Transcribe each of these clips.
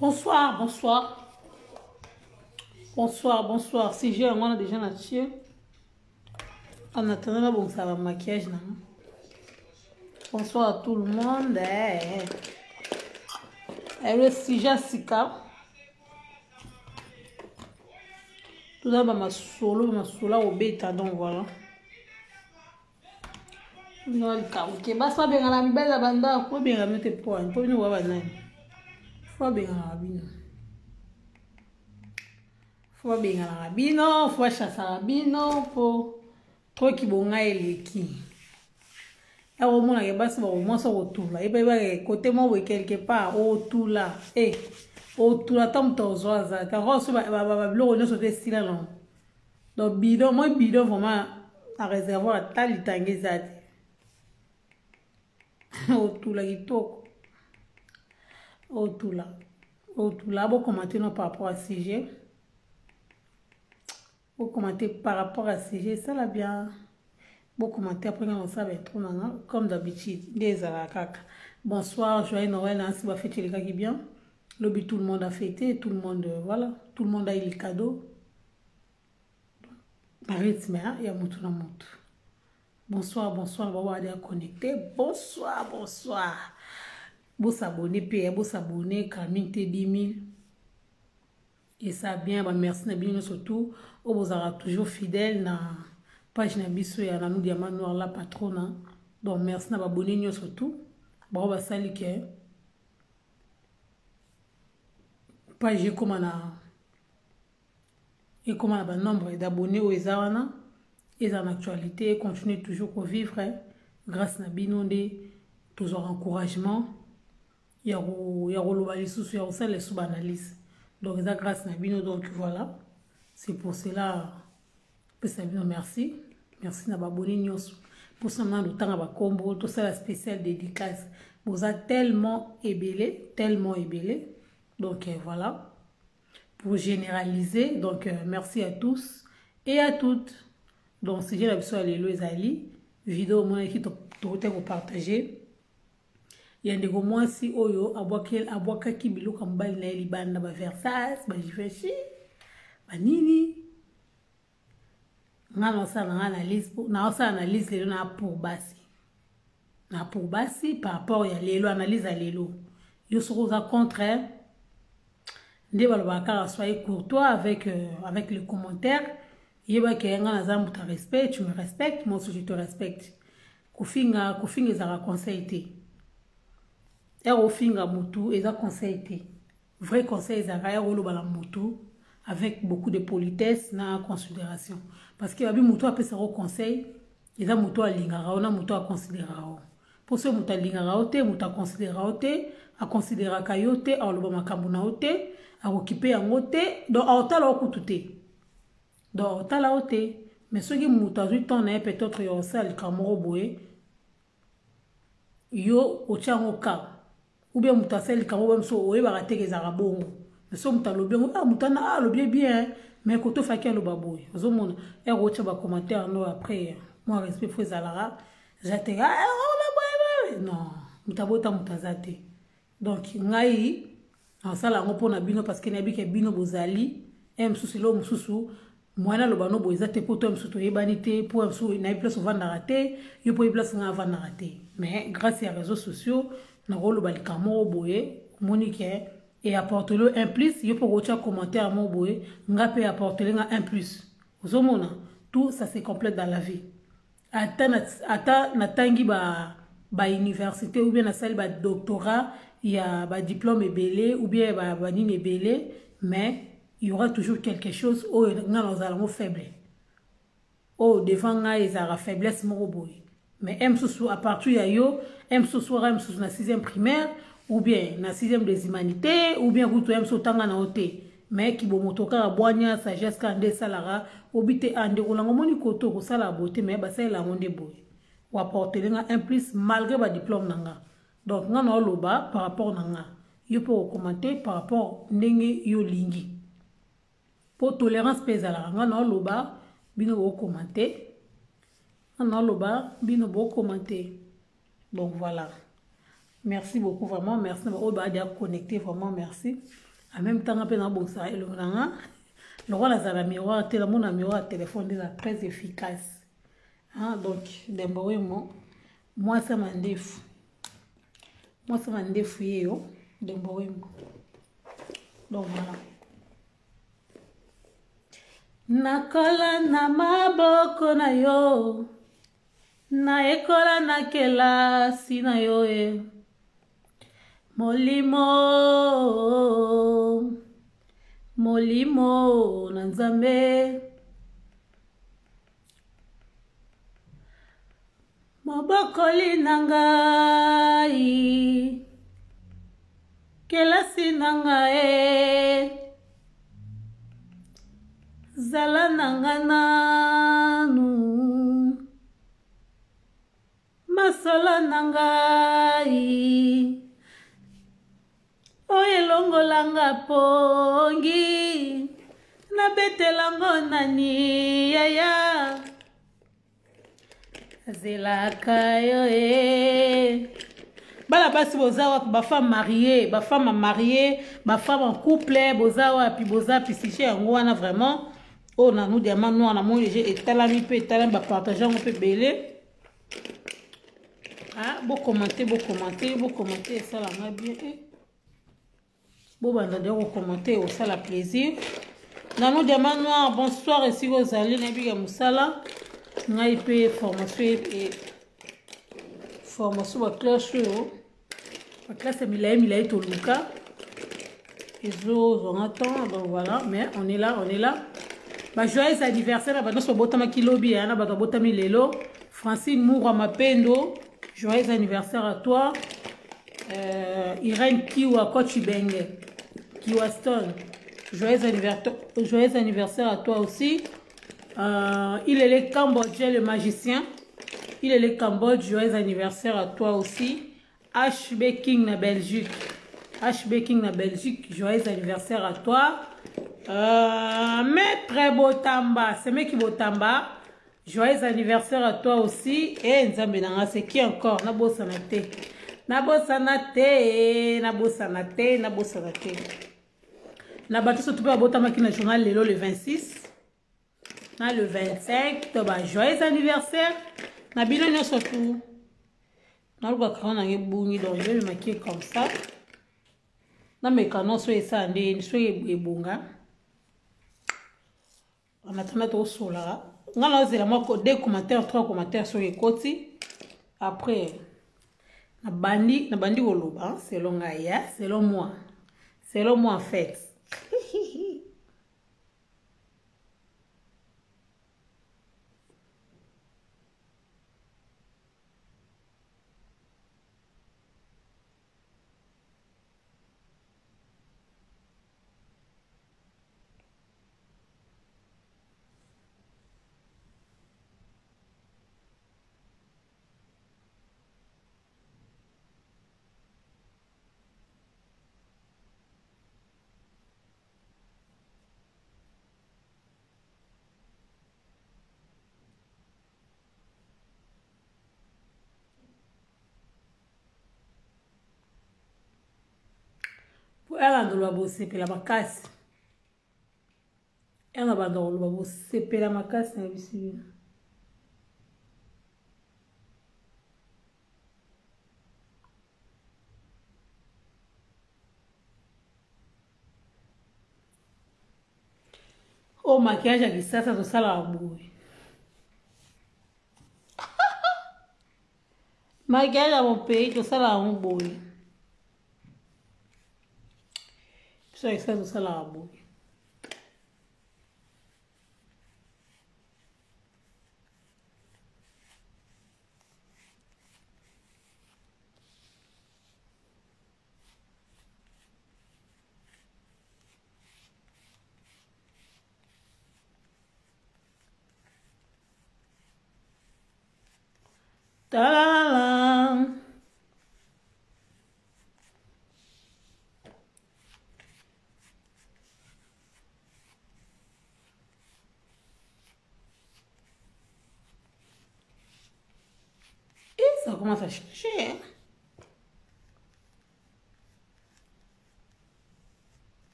Bonsoir, bonsoir. Bonsoir, bonsoir. Si j'ai un mois déjà na-dessus. En attendant, là, bon, ça va maquillage, non? Bonsoir à tout le monde. Eh, eh. Le sujet sika. Tout ça, ma solo, ma solo, au bêta, donc voilà. Bino likauke basi babengana mibali na bandako babengana bino te mpo mpo bino boya banani fo babenganaka bino fo babenganaka bino fo bachasaka bino mpo troki bonga eleki ya komonaka basi bakomwasi okotula yeba kote moko boye quelque part otula e eh, otula ata moto ozwa aza te yango so babiloko nyonso te esila nango Donc bidon, moi bidon vraiment na réservoir ata litanga eza te. Otula kitoko. Otula. Otula bo commenter no par rapport à sujet. Bo commenter par rapport à sujet, ça la bien. Bo commenter après nga osala intro na nga comme d'habitude. Nde ezalaka kaka. Bonsoir, joyeux Noël, hein, si ba fête elekaki bien. Lobi tout le monde a fêté, tout le monde voilà, tout le monde a eu le cadeau. Na rythme hein, ya mutu na mutu. Bonsoir, bonsoir, baba ya connecté. Bonsoir, bonsoir. Bo s'abonner pe, bo s'abonner Carmine te 10 000. Et ça bien, ba merci na bino surtout. Oyo bozalaka toujours fidèle na page na biso ya Nanou Diamant Noir la patrona. Donc merci na ba abonné nyonso tout. Bao basali ke page ekoma na ekoma na ba nombre d'abonnés oyo eza wana eza na actualité et continue toujours ko vivre grâce na bino nde tozwaka encouragement ya koloba lisusu ya kosala lisusu ba analyse donc eza grâce na bino donc voilà c'est pour cela pesa bino merci merci na babone nyonso mposa na nanu totanga bakombo tosala spécial dédicace boza tellement ebele tellement ebele donc euh, voilà pour généraliser donc euh, merci à tous et à toutes donc sujet na biso ya lelo ezali video omonaki tokote kopartage ya ndeko mwasi oyo abwakaki biloko ya mobali na ye libanda ba Versace ba Givenchy banini nga naosala nanga analyse naosala analyse lelo na pour basi na pour basi par rapport ya lelo analyse ya lelo yo soki oza contre nde balobaka kaka soyez courtois avec, euh, avec le commentaire yebaki nga naza moto ya respect tu me respectes moi aussi je te respecte kofinga kofinga ezalaka conseil te ere ofinga motu eza conseil te vrai conseil ezalaka ere oloba na motu avec beaucoup de politesse na considération parce que babi motu apesaka conseil eza motu alingaka yo na motu aconsidéraka yo mpo soki moto alingaka yo te moto aconsidéraka yo te aconsidéraka yo te akoloba makambo na yo te akokipe yango te donc akotala yo kutu te donc akotala yo te mais soki moto azwi temps na ye peut-être ya kosala likambo moko boye yo otya yango ka ou bien moto asali likambo boye mosusu oyebaka te ezalaka bongo mais soki moto alobi yango ah moto wana ah alobi bien mais koto ofaki aloba boye ozomona ere otya bacommentaire no après mwa respect fo ezalaka eza te ah, ah, non moto abota moto aza te donc ngai nasala yango mpona bino parce que nayebi ke bino bozali e mosusu eloko mosusu moyen aloba no boye eza te mpo to mosusu toyebani te mpo mosusu nayebi place ovandaka te yo mpo oyebi place ngai avandaka te mais grâce ya réseaux sociaux nakoloba likambo moko boye omoni ke e apportele un plus yo mpo kotia commentaire moko boye nga mpe apportele nga un plus ozomona tout ça se complète dans la vie ata na, ata natangi ba ba université ou bien nasali ba doctorat ya ba diplôme ebele ou bien ba banini ebele mais il y aura toujours quelque chose oyo nga nazala yango faible oyo devant ngai ezalaka faiblesse moko boye mais m mosusu à partir ya yo m mosusu aka mosusu na sixième primaire ou bien na sixième des humanités ou bien kutu m mosusu otanga na yo te mais kibomoto kaka bwanya sagesse kaka nde esalaka obi te a ndeko nango omoni koto kosala boye te mais basalela yango nde boye oapportele nga un plus malgré badiplôme na nga donc nga na oloba par rapport na nga yo mpe okommente par rapport ndenge yo olingi mpo tolérance mpe ezalaka nga na oloba bino bokommente nga na oloba bino bokommente donc voilà merci beaucoup vraiment merci na baoyo baadi connecté vraiment merci. En même temps nga mpe nabongisaka elongi na nga lokola nazala na miroir te, namona miroir ya telefone nde eza très efficace. Ah, donc Dembo Wemo, mwasi ya mandefu, mwasi ya mandefu yeyo Dembo Wemo. Donc voilà, nakola na maboko na yo, nayekola na kelasi na yo e molimo, molimo na Nzambe, mobokoli na ngai, kelasi na ngai, zala na nga nanu, masolo na ngai oyo elongolanga pongi, nabetelango nani yaya, azelaka yo e. Bana basi, boza wapi? Bafemme mariée, bafemme mariée, bafemme en couple, boza wapi? Boza wapi? Sujet yango wana vraiment oyo nanu diamant noir namoni deja etalami mpe etalami, bapartage yango mpe ebele. Ah, bokomante, bokomante, bokomante, esalanga bien eh. Bobanda deja kokomante, osala plaisir. Nanu diamant noir, bonsoir. Esika ozali, nayebika mosala ngai mpe formation e, formation baclasse oyo, baclasse ya milai milai toluka ezozwanga temps. Donc voilà, mais on est là, on est là. Bajoyeux anniversaire na bato nyonso babotamaki lobi ya na bato babotami lelo. Francine Moura Mapendo, joyeux anniversaire à toi. Irène Kiwa Coach Benge Kiwa Stone, joyeux anniversaire, joyeux anniversaire à toi aussi. Il est le Cambodge, le magicien, il est le Cambodge, joyeux anniversaire à toi aussi. HB King na Belgique, HB King na Belgique, joyeux anniversaire à toi. Maître Botamba, c'est Meki Botamba, joyeux anniversaire à toi aussi. Et Nzambe nanga, c'est qui encore? Nabosana te, nabosana te, nabosana te, nabosana te. Na bato surtout mpe babotamaki na journal lelo le 26 na le 25 to ba joyeux anniversaire na bino nyonso tu. Naluka crayon nanga ebungi, donc je vais me maquiller comme ça. Nameka nyonso esala nde soki ebonga. En attendant tosolaka, nga nazela moko, deux commentaires, trois commentaires soki ekoti, après nabandi koloba selon ngai ya, selon moi, selon moi en fait. Po ere ndoloba bosepela makasi, ere na banda koloba bosepela makasi na bisi bino. Oyo maquillage ya kisasa tosalaka boye, maquillage ya mon pays tosalaka yango boye, biso ya kisasa tosalaka boye. Ta-la-la. Et ça commence à chercher, hein?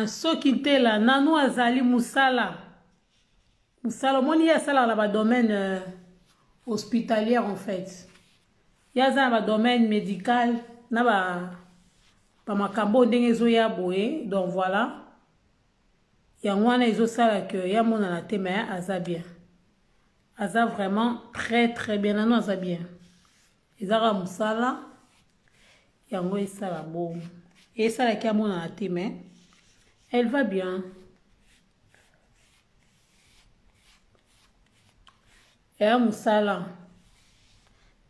Soki ntela nanu azali mosala mosala omoni ye asalaka na badomaine hospitalière en fait ye aza na badomaine médical na bamakambo ba ndenge ezoya boye donc voilà yango wana ezosala ke ye amonana te mais aza bien aza vraiment très très bien nanu aza bien eza kaka mosala yango esala bongo esalaki amonana te mais elle va bien eya mosala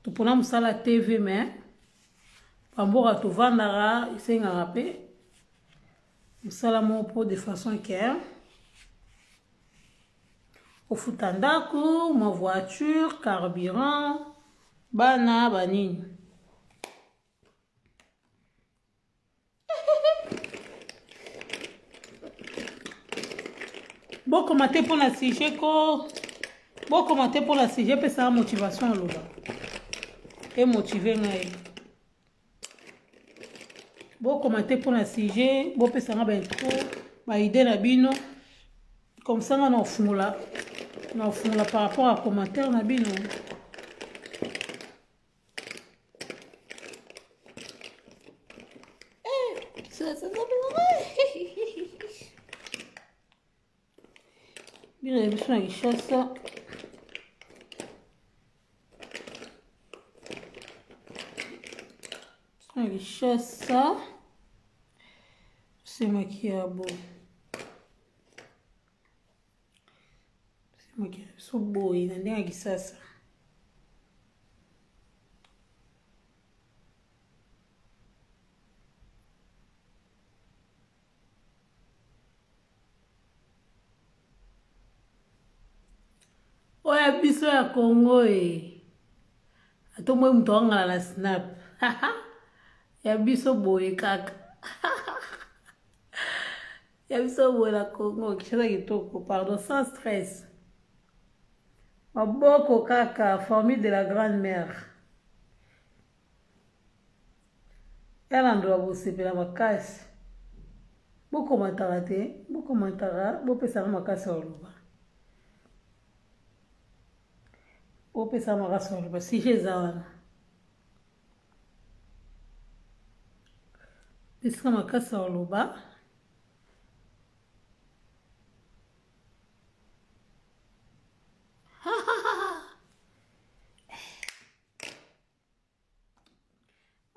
topona mosala tv mais bamboka tovandaka esengaka mpe mosala moko mpo de façon ke ofuta ndako mwa voiture carburant bana banini bokoma te mpo na sujet ko bokoma te mpo na sujet epesaka motivation aloba emotive ngai bokoma te mpo na sujet bopesa nga baintro baide na bino comme ça nga na ofungola na ofungola par rapport à commentaire na bino bino na biso na kinshasa na kinshasa semaki ya bo semaki ya biso boye na ndenge ya kisasa oyo ya biso ya congo e ata omoi moto angala na snap ya biso boye kaka ya biso boye na congo kinshasa kitoko pardon sans stress maboko kaka formule de la grande mère Yala ndoa bosepela makasi bokomataka te bokomataka bopesaka makasi ya koloba bopesaka makasi ya koloba sujet eza wana pesaka makasi ya koloba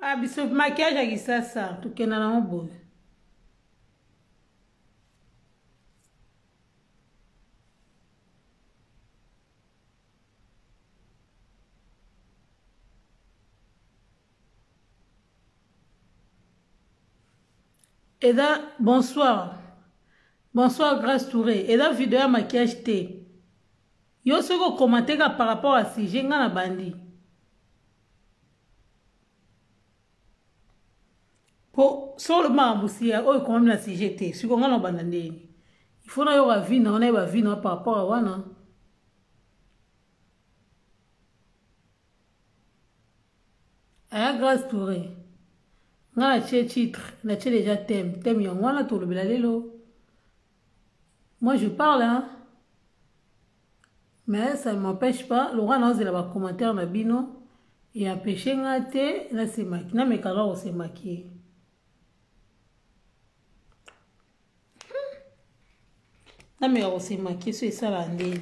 Ah, biso maquillage ya kisasa tokenda nango boye eza bonsoir bonsoir grace touré eza video ya maquillage te yo soki okomante ka par rapport ya sujet nga na bandi po so olobi makambo siya oyo ekomami na sujet te sikoyo nga na obanda ndeni il faut nayoka vie na yo nayeba vie na yo par rapport ya wana aya grâce touré nga natie titre natie déjà thème thème yango wana tolobela lelo moi je parle hein mais ça ne m'empêche pas lokola naozela bacommentaire na bino e empêche nga te nasemaki nameka kaka kosemaki nameka kosemaki so esala ndeni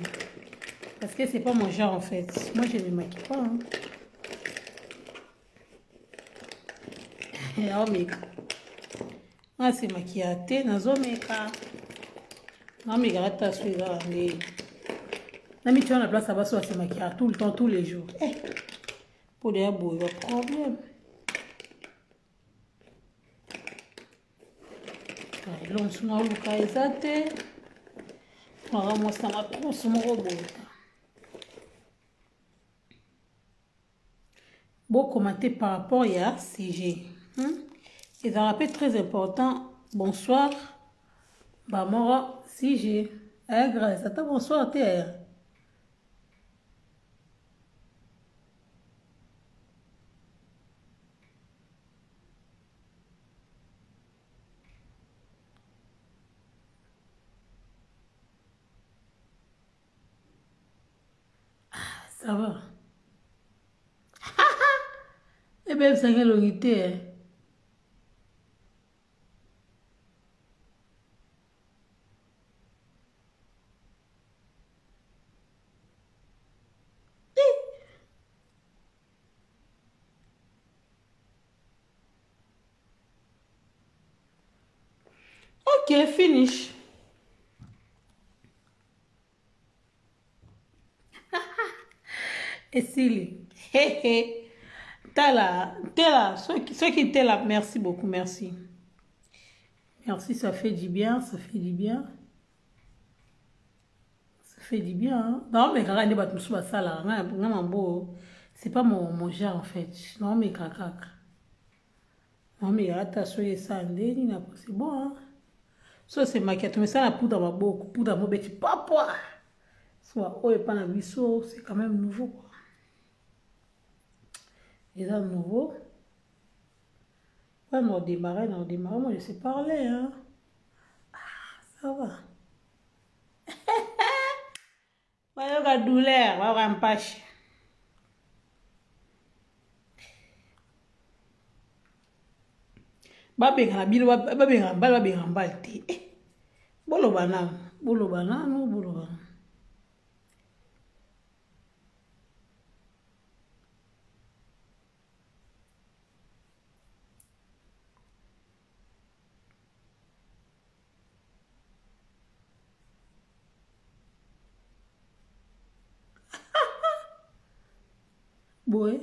parce que c'est pas mon genre en fait moi je ne maquille pas hein. Naomeka nasemakiya te nazomeka nameka ata so ezala ndeni namitia na place ya basi basemakiya tout le temps tous les jours eh, mpo deya boye baproblème eloko mosusu naoluka eza te maka mwasi na matrousse moko boye bokomate par rapport ya sujet ezalaka mpe très important bonsoir bamoko sujet aya grâce ata bonsoir te aya Ça va. Ebebisanga elongi te. Eh. Ok, finish. Esili. Tala, tela, soki tela, merci beaucoup, merci. Merci, ça fait du bien, ça fait du bien. Ça fait du bien. Hein? Non, mais kaka nde bato mosusu basalaka nga nga mambo c'est pas mon, mon genre en fait. Non, mais kaka. Non, mais ata soki esala nde nini apo c'est bon hein? So c'est maquillage, mais ça na poudre maboko, poudre mobeti papwa. Soit oyo epa na biso, c'est quand même nouveau quoi. Eza nouveau. Ouais, on démarrer, on démarrer, moi je sais parler hein. Ah, ça va. Bayoka douleur, bayoka mpasi. Babengana bino, babengana mbali, babengana mbali te. Eh, boloba nanu, boloba nanu, boloba nanu. Boye.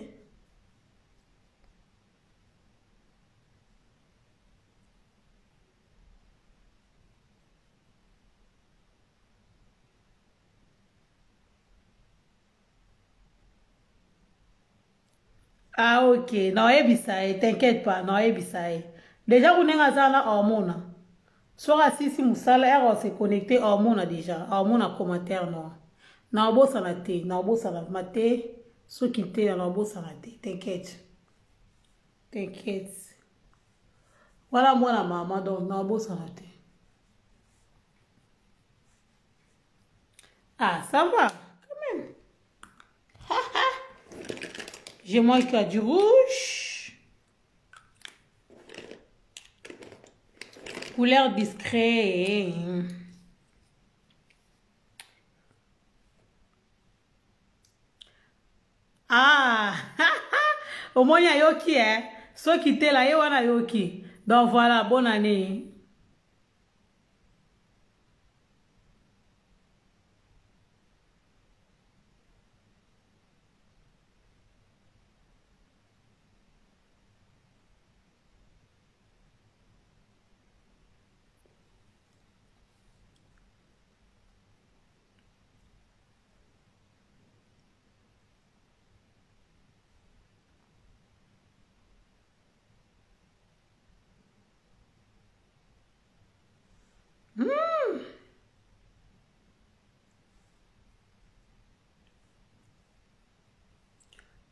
Ah ok, naoyebisa ye, t'inquiète pas, naoyebisa ye. Déjà kuna ndenge aza wana aomona. Soki asilisi mosala ere ose connecte aomona déjà, aomona commentaire no. Naobosana te, naobosana vraiment te. Soki te naobosana te, t'inquiète. T'inquiète. Wana mwana mama donc naobosana te. Ah, ça va, quand même. J'ai moins qu'il y a du rouge. Couleur discret. Ah, au moins il y a yoki, hein. Ceux qui étaient là, il y a yoki. Donc voilà, bonne année.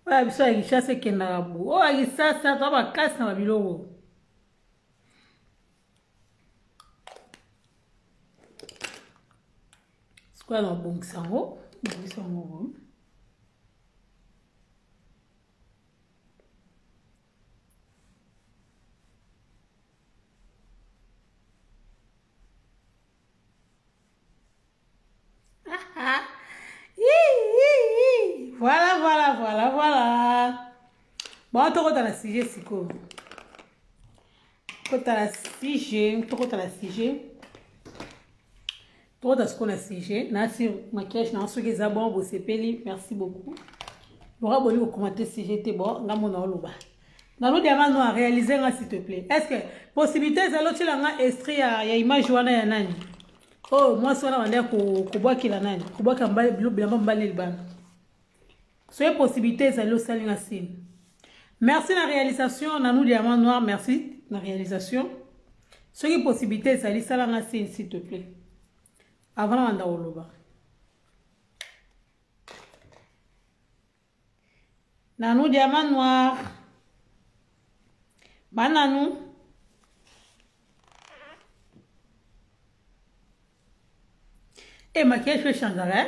Oyo biso ya Kinshasa ekendaka bo. Oyo ya Kinshasa toa makasi na babiloko. Sikoyo na bongisa yango, bongisa yango boye. Voilà, voilà, voilà, voilà. Bon, tokota na sujet sikoyo. Tokota na sujet, tokota na sujet. Tokota sikoyo na sujet. Nasi maquillage na soki eza bon, bosepeli. Merci beaucoup. Bora boni ko commenter sujet te bon, nga mona oloba. Nalo diamant noir, réaliser nga s'il te plaît. Est-ce que possibilité ezali otiela nga extrait ya, ya image wana ya nani? Oh, mwasi wana banda kobwakela nani? Kobwakela mbali bilo bilamba mbali libanda. Soki possibilité ezali osali nga signe. Merci na réalisation, Nanou Diamant Noir, merci na réalisation. Soki possibilité ezali sala nga signe s'il te plaît. Avant na banda koloba. Nanou Diamant Noir. Ba Nanou. Eh, maquillage fait changer, hein?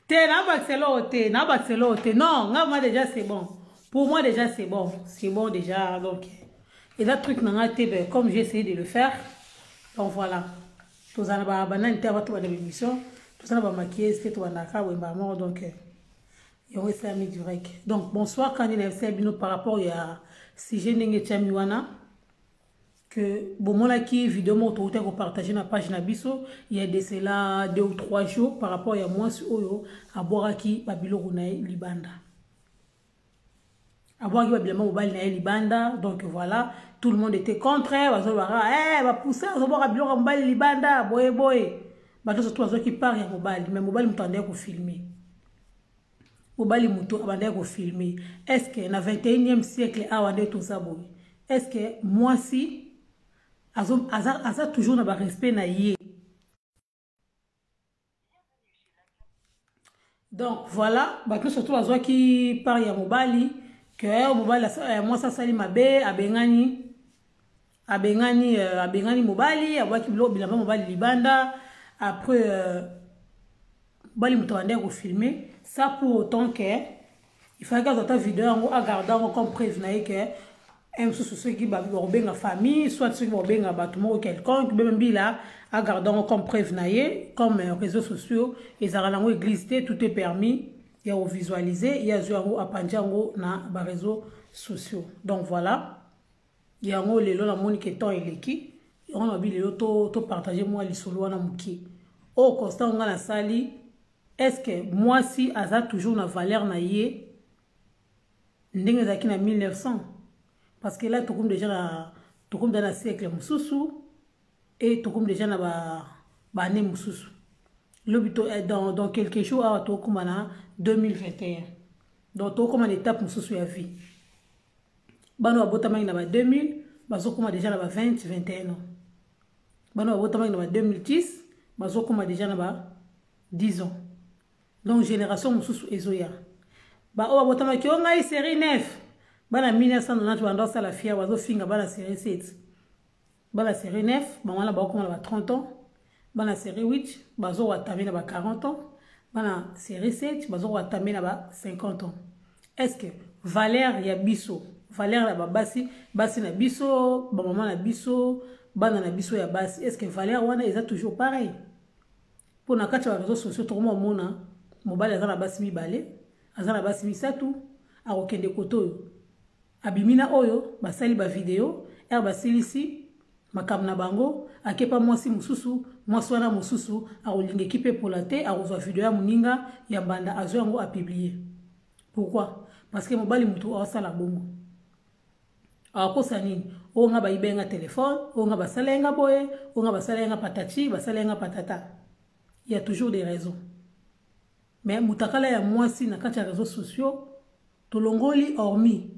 Te, nabakisa eloko te, nabakisa eloko te. Non, nga moi déjà c'est bon. Pour moi déjà c'est bon. C'est bon déjà. Donc, eza truc na nga te, ben, comme j'ai essayé de le faire. Donc voilà. Tozala ba banani te bato banda émission. Tozala ba maquilleuse te tobandaka boye mbala moko donc yango esalami direct. Donc bonsoir kandi na yebisaki bino par rapport ya sujet ndenge etiami wana que bomonaki video moko toutaki kopartage na page na biso il y a de cela 2 ou 3 jours par rapport ya mwasi oyo abwakaki babiloko na ye libanda, abwakaki babilamba mobali na ye libanda. Donc voilà, tout le monde était contre, bazolobaka eh, bapousse azobwaka biloko ya mobali libanda boye boye. Bato surtout bazwaki part ya mobali, mais mobali moto andaki kofilme, mobali moto abandaki kofilme. Est ce que na 21e siècle awa nde toza boye, est ce que mwasi aza, aza, aza toujours na barespect na ye? Donc voilà, bato surtout bazwaki part ya mobali ke mobali, mwasi asali mabe, abengani mobali, abwaki biloko, bilamba mobali libanda. Après mobali moto abandaki kofilme. Ça pour autant que il fallait azwa ata video yango, agarde yango comme preuve na ye ke mosusu soki bakobenga famille, soit soki bakobenga bato moko quelconque, beme mbila, agarde yango comme preuve na ye. Comme réseaux sociaux ezalaka nango église te, tout est permis ya kovisualiser, ye azwi yango, apandi yango na baréseaux sociaux. Donc voilà, yango lelo namoni ke temps eleki, yango nabi lelo topartage mwa lisolo wana moke oyo constat nga nasali. Est ce que mwasi aza toujours na valeur na ye ndenge ezalaki na 1900? Parce que là tokomi déjà na siècle mosusu et tokomi déjà na baannée mosusu. Lobi to, dans quelques jours awa tokóma na 2021, donc tokóma na étape mosusu ya vie. Bana babotamaki na ba 2000 bazokóma déjà na ba 20 21 ans. Bana babotamaki na ba 2010 bazokóma déjà na ba 10 ans. Donc génération mosusu ezoya. Baoyo babotamaki o ngai série 9, bana 1990 banda osala fier, bazofinga bana série 7. Bana série 9 bango wana bakokoma na ba 30 ans, bana série 8 bazowatame na ba 40 ans, bana série 7 bazowatame na ba 50 ans. Est ce que valeur ya biso, valeur ya babasi, basi na biso, bamama na biso, bana na biso ya basi, est ce que valeur wana eza toujours pareil? Mpo na kati ya baréseaux sociaux tokoma omona mobali aza na basi mibale, aza na basi misato, akokende kote oyo abimi na oyo, basali bavideo ere, basilisi makambo na bango, akepa mwasi mosusu. Mwasi wana mosusu akolinga ekipe epola te, akozwa video ya moninga ya mbanda, azwa yango, apublie. Pourquoi? Parce que mobali motu aosala bongo, akosa nini? Oyo nga bayiba nga telefone, oyo nga basala ye nga boye, oyo nga basala ye nga patati, basala ye nga patata. Il y a toujours des raisons. Mais mutakala ya mwasi na kati ya réseaux sociaux, tolongoli hormis,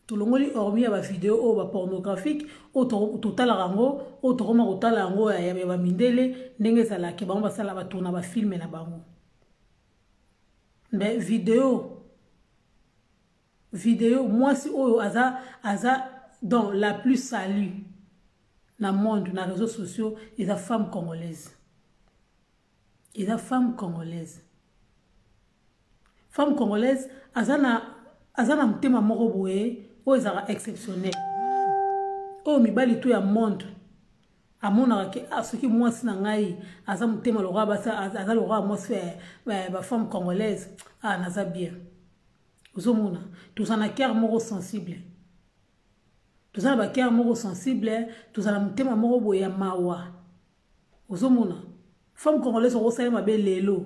tolongoli hormis ya bavideo oyo bapornographique oyo totalaka yango, oyo tokoma kotala yango ya bamindele ndenge ezalaki, bango basala, batourna bafilme na bango. Mais video mwasi oyo aza dans la plus salie na monde na réseaux sociaux eza femme congolaise, eza femme congolaise. Femme congolaise aza na motema moko boye oyo ezalaka exceptionnel, oyo mibali to ya monde amonaka ke ah, soki mwasi na ngai aza motema lokola basi, aza lokola mwasi bafemme congolaise, ah, naza bien. Ozomona toza na cœur moko sensible, toza na bacœur moko sensible, toza na motema moko boye ya mawa. Ozomona femme congolaise okosali mabe lelo,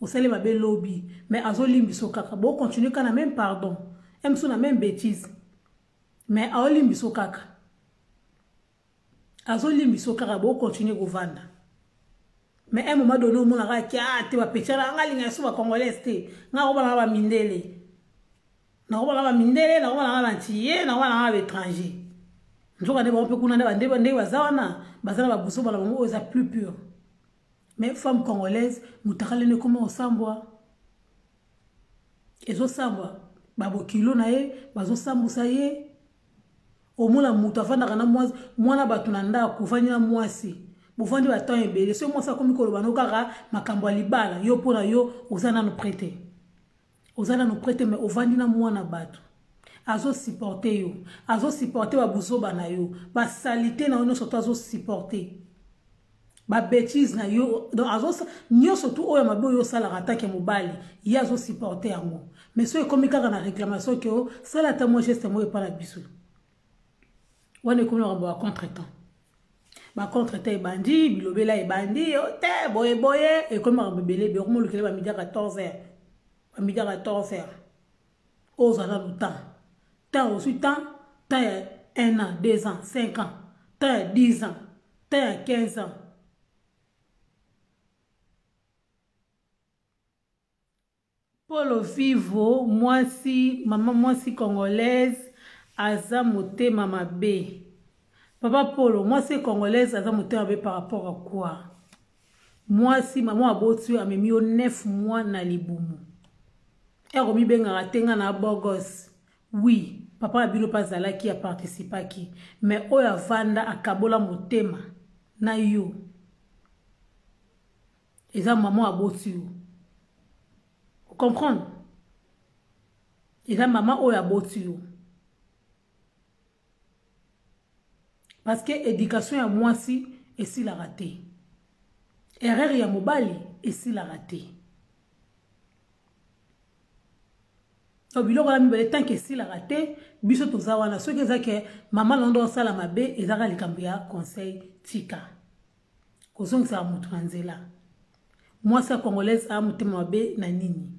osali mabe lobi, mais azolimbiso kaka. Bocontinue kaka na même pardon mosusu na même bêtise, mais aolimbiso kaka, azolimbiso kaka, bocontinue kovanda. Mais un moment donné omonaka ki a te bapetiana nga alinga so bacongolaise te, nga kobalanga bamindele, nakobalanga bamindele, nakobalanga bantille, nakobalanga baétranger. Nzoka nde bango mpe kuna nde ndenge baza wana, baza na babuso bana bango oyo eza plus pure. Mais femme congolaise motakala ekoma kosambwa, ezosambwa, babokilo na ye bazosambusa ye. Omona moto afandaka na mwana bato na ndako, ofandi na mwasi. Bovandi ba temps ebele, soki mwasi akomi koloba no kaka makambo ya libala, yo mpo na yo oza nanu prêt te. Oza nanu prêt te, mais ovandi na mwana bato. Azo supporter yo, azo supporter ba buzoba na yo, ba salite na yo nyonso to azo supporter. Ba bêtises na yo, donc azo nyonso tout oyo mabe oyo osalaka atake mobali, ye azo supporter yango. Mais soki ekomi kaka na réclamation ke o sala ata mwa geste moko epai na biso. Wana ekomi makambo ya contretemps. Ba contretemps ebandi, bilobela ebandi, o te boye boye, ekomi makambo ebele ebele, okomi olukela ba midi ya 14 heures. Ba midi ya 14 heures. Ozala nanu temps. Temps ozwi temps, temps ya 1 an, 2 ans, 5 ans, temps ya 10 ans, temps ya 15 ans. Polo Vivo, mwasi, mama mwasi congolaise aza motema mabe. Papa Polo, mwasi congolaise aza motema mabe par rapport à quoi? Mwasi, mama aboti yo, amemi yo 9 mois na libumu. Ero mibengaka te nga na bogos. Oui, papa na bino pe azalaki, a participaki. Mais oyo avanda akabola motema na yo. Eza maman aboti yo. Comprendre? Eza maman oyo aboti yo. Parce que éducation ya mwasi esilaka te. Erreur ya mobali esilaka te. Donc biloko wana mibale tant que esilaka te, biso toza wana. Soki eza ke mama na ndo osala mabe, ezaka likambo ya conseil tika. Kozongisaka moto na nzela. Mwasi ya congolaise a motema mabe na nini?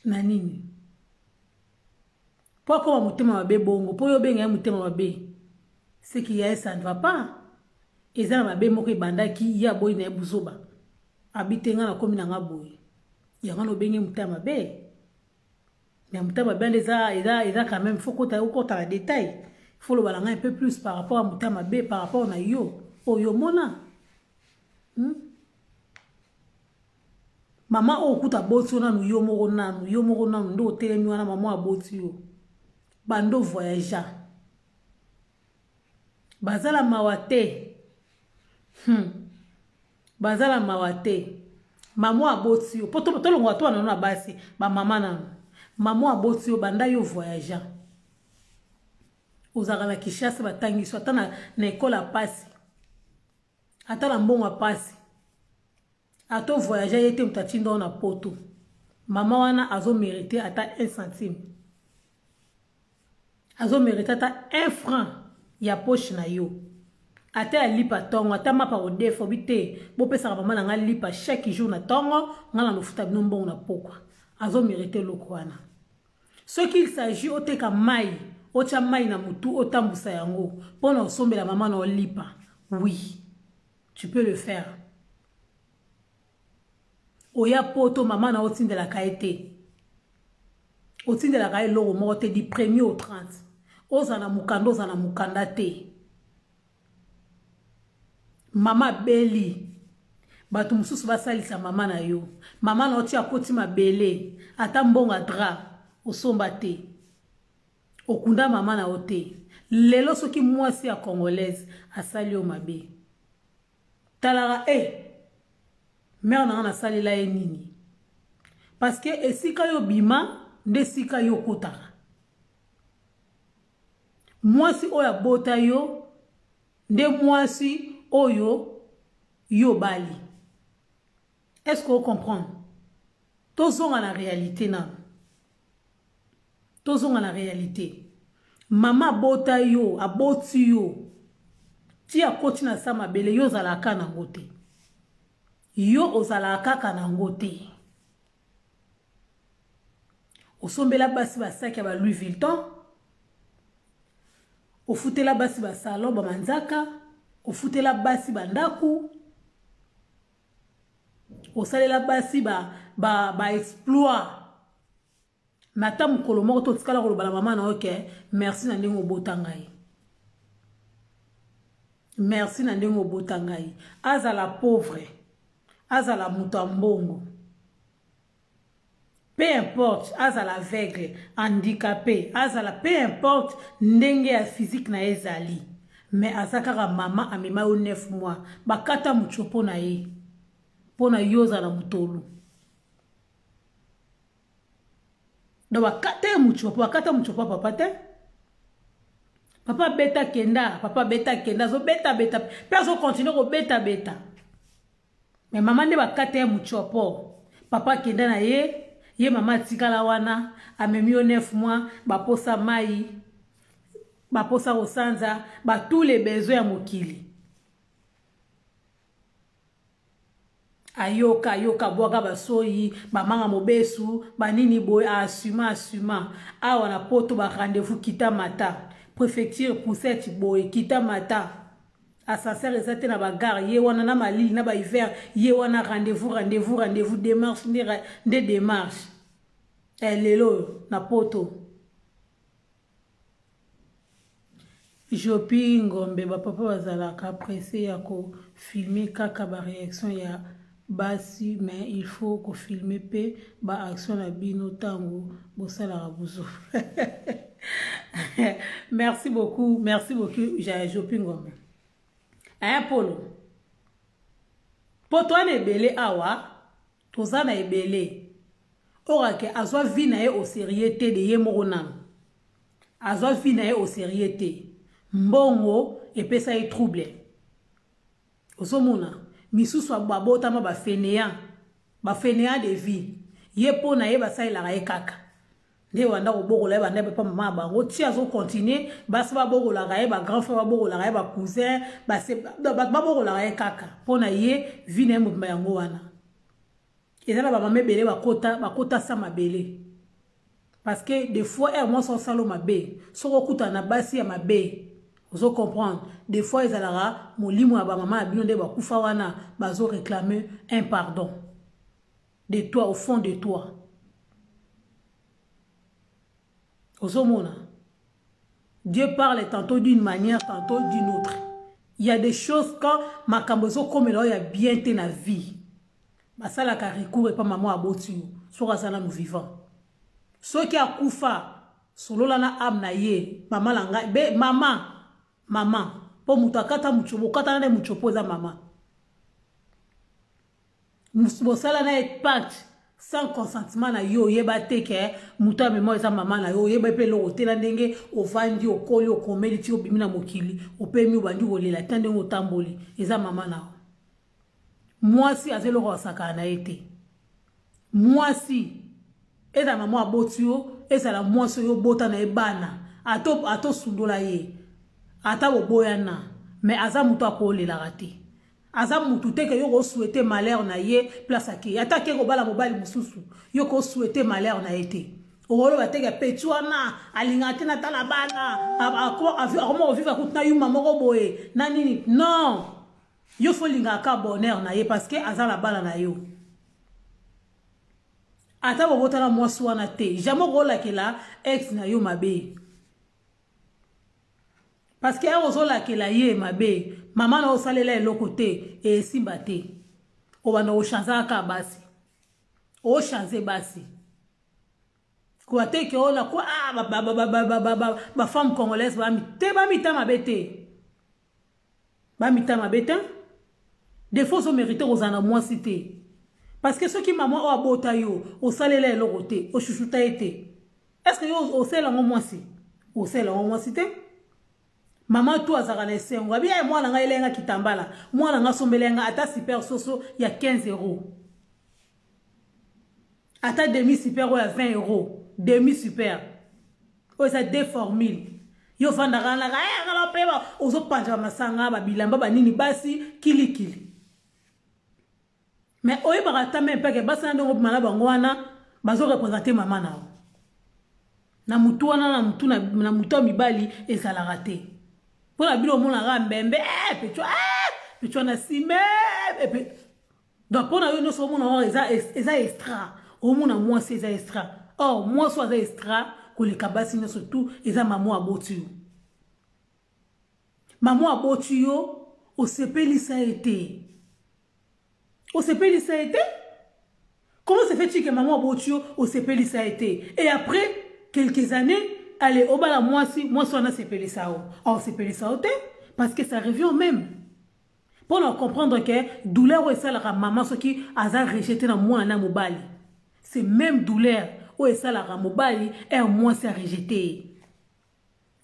Na nini? Po akoma motema mabe bongo, po yo obenga ye motema mabe. Ce qui ya ça ne va pas. Eza na mabe moko ebandaki, ye aboyi na ye buzoba. Abite nga na komi na nga boye. Yango na obenge motema mabe. Mais motema mabe eza, eza, eza quand même, faut kota, okota na détail. Faut loba na nga un peu plus par rapport à motema mabe, par rapport na yo. Oyo mona. Mama oyo kuta aboti yo nanu, yo moko nanu, yo moko nanu, nde otelemi wana, mama aboti yo. Bando voyagea. Bazala mawa te. Bazala mawa te. Mama aboti yo. Po tolongola to wana na basi, ba mama nanu. Mama aboti yo banda yo voyagea. Ozalaka na Kinshasa batangiso ata na école ya pasi. Ata na mbongo ya pasi. Ato voyager ye te moto atinda yo na poto. Mama wana azo mériter ata 1 centime. Azo mériter ata 1 franc ya poche na yo. Ata ya lipa tongo, ata mapa kodefo bi te. Bopesaka mama na nga lipa chaque jour na tongo, nga na lofuta bino mbongo na pokwa. Azo mériter eloko wana. Soki il s'agit oteka mai, otya mai na mutu, otambusa yango pona osombela mama na olipa. Oui, tu peux le faire. Oya poto mama na otindelaka ye te. Otindelaka ye eloko moko te du premier au 30. Oza na mukanda, oza na mukanda te. Mama beli. Bato mosusu basalisa mama na yo. Mama na otia koti mabele, ata mbongo drap osomba te. Okunda mama na yo te. Lelo soki mwasi ya congolaise asali yo mabe. Talaka mère na nga nasalela ye nini? Parce que esika yo bima nde esika yo kotaka. Mwasi oyo abota yo nde mwasi oyo yo bali. Est-ce que vous comprenez? Tozonga na réalité na. Tozonga na réalité. Mama abota yo, aboti yo. Ti akoti na sa mabele, yo ozalaka na ngo te. Yo ozalaka kaka na ngo te. Osombela basi ba sac ya ba Louis Vuitton. Ofutela basi ba salon ba manzaka, ofutela basi ba ndaku. Osalela basi ba exploit. Mais ata mokolo moko to tikala koloba na mama na yo ke merci na ndenge obota ngai. Merci na ndenge obota ngai. Azala pauvre, azala moto ya mbongo. Peu importe, azala aveugle, handicapé, azala peu importe ndenge ya physique na ezali. Mais aza kaka mama amema yo 9 mois. Bakata mutshopo na ye mpo na yo ozala motolu. Donc bakata ye mutshopo, bakata mutshopo ya papa te. Papa beta kenda, papa beta kenda, azobeta beta mpe azokontinue kobeta beta. Mais mama nde bakata ye mutshopo. Papa kenda na ye, ye mama atikala wana, amemi yo 9 mois, baposa mai, baposa kosanza, ba tous les besoins ya mokili. Ayoka, ayoka, bwaka basoyi, bamanga mobesu, banini boye, asuma, asuma. Awa na poto ba rendez-vous kita mata. Préfecture poussette boye, kita mata. Ascenseur eza te na ba gare, ye wana na malili na ba hiver, ye wana rendez-vous, rendez-vous, rendez-vous, démarche nde, nde démarche. Eh, lelo na poto. Jopi Ngombe, ba papa bazalaka pressé ya ko filmer kaka ba réaction ya basi, mais il faut ko filmer pe ba action na bino tango bosalaka buzo. Merci beaucoup, merci beaucoup Jopi Ngombe. Hein Polo. Poto wana ebele awa, toza na ebele. Orake azwa vie na ye au sérieux te de ye moko nanu. Azwa vie na ye au sérieux te. Mbongo epesa ye trouble. Ozomona misusu babotama ba fainéant, ba fainéant de vie. Ye po na ye basalelaka ye kaka. Nde banda kobokola ye banda pe mama ya bango ti azo continuer, basi babokolaka ye, ba grand frère babokolaka ye, ba cousin, bato babokolaka ye kaka. Po na ye vie na ye mobimba yango wana. Eza na ba mama ebele bakota, bakota sa mabele. Parce que des fois heure mwasi osalo mabe, soko okuta na basi ya mabe, ozo comprendre. Des fois ezalaka molimo ya ba mama ya bino nde bakufa wana, bazo réclamer un pardon de toi, au fond de toi. Ozomona. Dieu parle tantôt d'une manière, tantôt d'une autre. Il y a des choses quand makambo ezokomela oyo ya bien te na vie. Basalaka recours epa mama aboti yo, soki aza nanu vivant. Soki akufa, solola na âme na ye, mama na ngai, be mama, mama, po moto akata mutshopo, okatana na mutshopo eza mama. Bosala na ye pacte sans consentement na yo, oyeba te ke moto ya mema eza mama na yo, oyeba pe eloko te na ndenge ovandi, okoli, okomeli ti obimi na mokili, opemi obandi kolela te ndenge otamboli, eza mama na yo. Mwasi aza eloko asakana na ye te. Mwasi ezala mama aboti yo, ezala mwasi oyo obota na ye bana, ato sundola ye, ata boboyana, mais aza moto akolelaka te. Aza mutu te ke yo ko souhaiter malheur na ye place ake. Ata ke kobala mobali mosusu, yo ko souhaiter malheur na ye te. Okoloba te ke petit wana alingaka te natala bana, akoma kovivre kutu na yuma moko boye, na nini. Non, yo fo lingaka ka bonheur na ye parce que aza na bana na yo. Ata bobotana mwasi wana te, jamais okolakela ex na yo mabe. Parce que awa ozolakela ye mabe, mama na osalela eloko te, esimba te. Obanda ochanzaka kaka basi. Ochanze basi. Kwa te ke ona kwa, ah, ba, ba, ba, ba, ba, ba, ba, ba, ba femme congolaise ba mi, te ba mita mabe te. Ba mita mabe te. Des fois ozo mériter kozala na mwasi te. Parce que soki mama oyo abota yo, osalela eloko te, ochuchuta ye te. Est-ce que yo osalela ngo mwasi? Osalela ngo mwasi te? Mama tu azalaka na esengo. Abi, eh, mwana ngai elenga kitambala. Mwana ngai asombela nga ata super soso ya 15 euros. Ata demi super oyo ya 20 euros. Demi super. Oyo eza deux formules. Yo fandaka na ka, eh, kala peba. Ozo panja ba masanga, ba bilamba, ba nini, basi, kili kili. Mais oyebaka ata même pas que basi na ndongo bima na bango wana, bazo représenter mama na yo. Na mutu wana, na mutu, na, na mutu ya mibali ezalaka te. Mpo na bino omonaka mbembe, eh, pecho, eh, pecho na sime, eh, pe... Donc mpo na yo nyonso omona wana eza, eza extra. Omona mwasi eza extra. Or mwasi aza extra koleka basi nyonso tout, eza mama aboti yo. Mama aboti yo, osepelisa ye te. Osepelisa ye te? Comment se fait-il que maman aboti yo, osepelisa ye te? Et après quelques années, allez, obala mwasi, mwasi wana sepelisa yo. Ah, osepelisa yo te? Parce que ça revient au même. Mpo na comprendre que douleur oyo esalaka mama soki aza rejete na mwana na mobali, c'est même douleur oyo esalaka mobali ere mwasi arejete ye.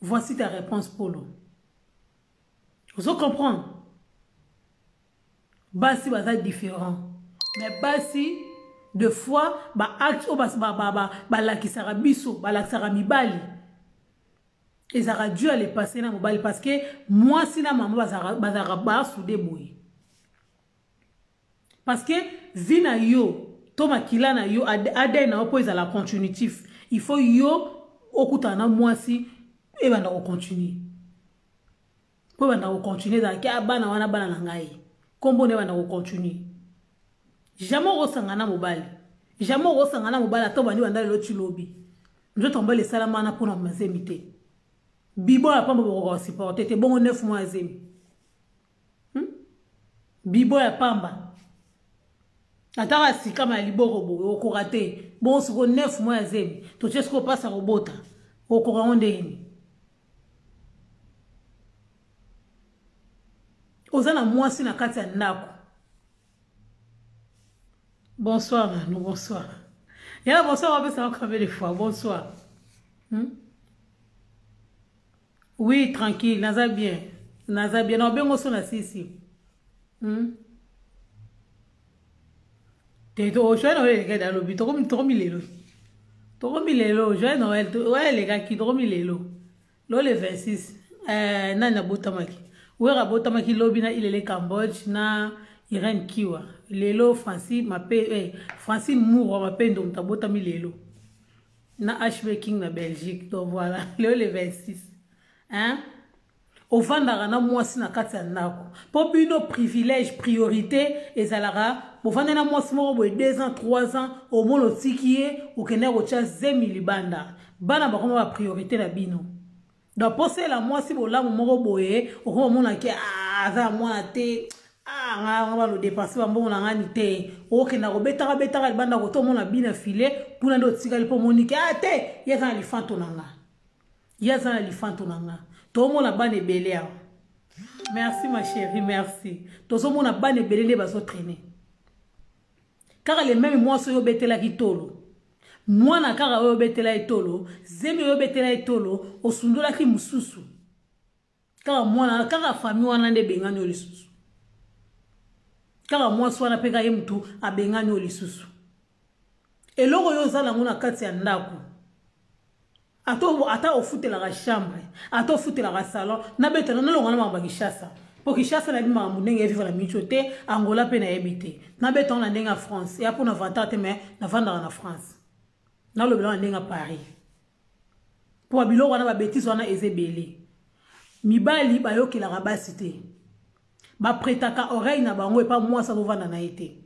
Voici ta réponse, Polo. Ozo comprendre? Basi baza différent, mais basi de fois baacte oyo balakisaka biso, balakisaka mibali, ezalaka dû à le passé na mobali, parce que mwasi na mama bazalaka basude boye, parce que vie na yo to makila na yo, ADN na yo, mpo ezala continuitif, il faut yo okutana na mwasi, ebanda kocontinue. Mpo ebanda kocontinue, ezalaki bana wana, bana na ngai, nkombo na ebanda kocontinue. Jamais okosanga na mobali, jamais okosanga na mobali. Ata obandi banda lelo ti lobi, nzoto mobali esalama wana mpona mazemi te. Bibo ya pamba bokoka kosupporte te, bongo 9 mois ya zemi, Bibo ya pamba, ataka sikama ya liboko boye, okoka te. Bongo sikoyo 9 mois ya zemi, totie sikoyo mpasi ya kobota, okoka ngo ndenge? Oza na mwasi na kati ya ndako. Bonsoir Nanu, bonsoir yala, bonsoir. Wapesaka combien de fois bonsoir? Oui, tranquille, naza bien, naza bien. Na obengo so na sisi, Te, joyeux Noël elekaki, nalobi tokomi lelo, tokomi lelo. Joyeux Noël oyo elekaki, tokomi lelo, lo le 26. Nani abotamaki? Wera abotamaki lobi na Ilele Cambodge na Irene Kiwa. Lelo Franci Mape, Francine Murwa Mapendo, moto abotami lelo na HB King na Belgique. Donc voilà, lelo le 26, hein? Ovandaka na mwasi na kati ya ndako, mpo bino privilège, priorité ezalaka bovanda na mwasi moko boye 2 ans, 3 ans, omona otiki ye, okende kotya zemi libanda, bana bakoma bapriorité na bino. Donc posela mwasi bolamu moko boye, okoma omonaki aza ya mwana te, nga balodepense bambongo na ngani te. Okenda kobetaka betaka libanda, koto omona bina file kuna nde otikali, mpo omoniki a te, ye aza na lifanto na nga, ye aza na lifanto na nga. Tozomona bana ebele awa. Merci ma chérie, merci. Tozomona bana ebele nde bazotraine kaka le même mwasi oyo obetelaki tolo mwana, kaka oyo obetela ye tolo zemi, oyo obetela ye tolo, osundolaki mosusu, kaka mwana, kaka famille wana nde ebengani oyo lisusu, kaka mwasi wana mpe kaka ye motu abengani oyo lisusu. Eloko oyo oza nango na kati ya ndako, ata ofutelaka chambre, ata ofutelaka salon, nabetana nalonga na makambo ya Kinshasa, mpo Kinshasa nayebi makambo ndenge evivre na micho te. Angola mpe nayebi te. Nabetango na ndenge ya France, ya mpona vantard te, mais navandaka na France. Nalobelaka na ndenge ya Paris, mpo babiloko wana, babêtises wana eza ebele. Mibali bayokelaka basi te, bapretaka oreille na bango epa mwasi azovanda na ye te.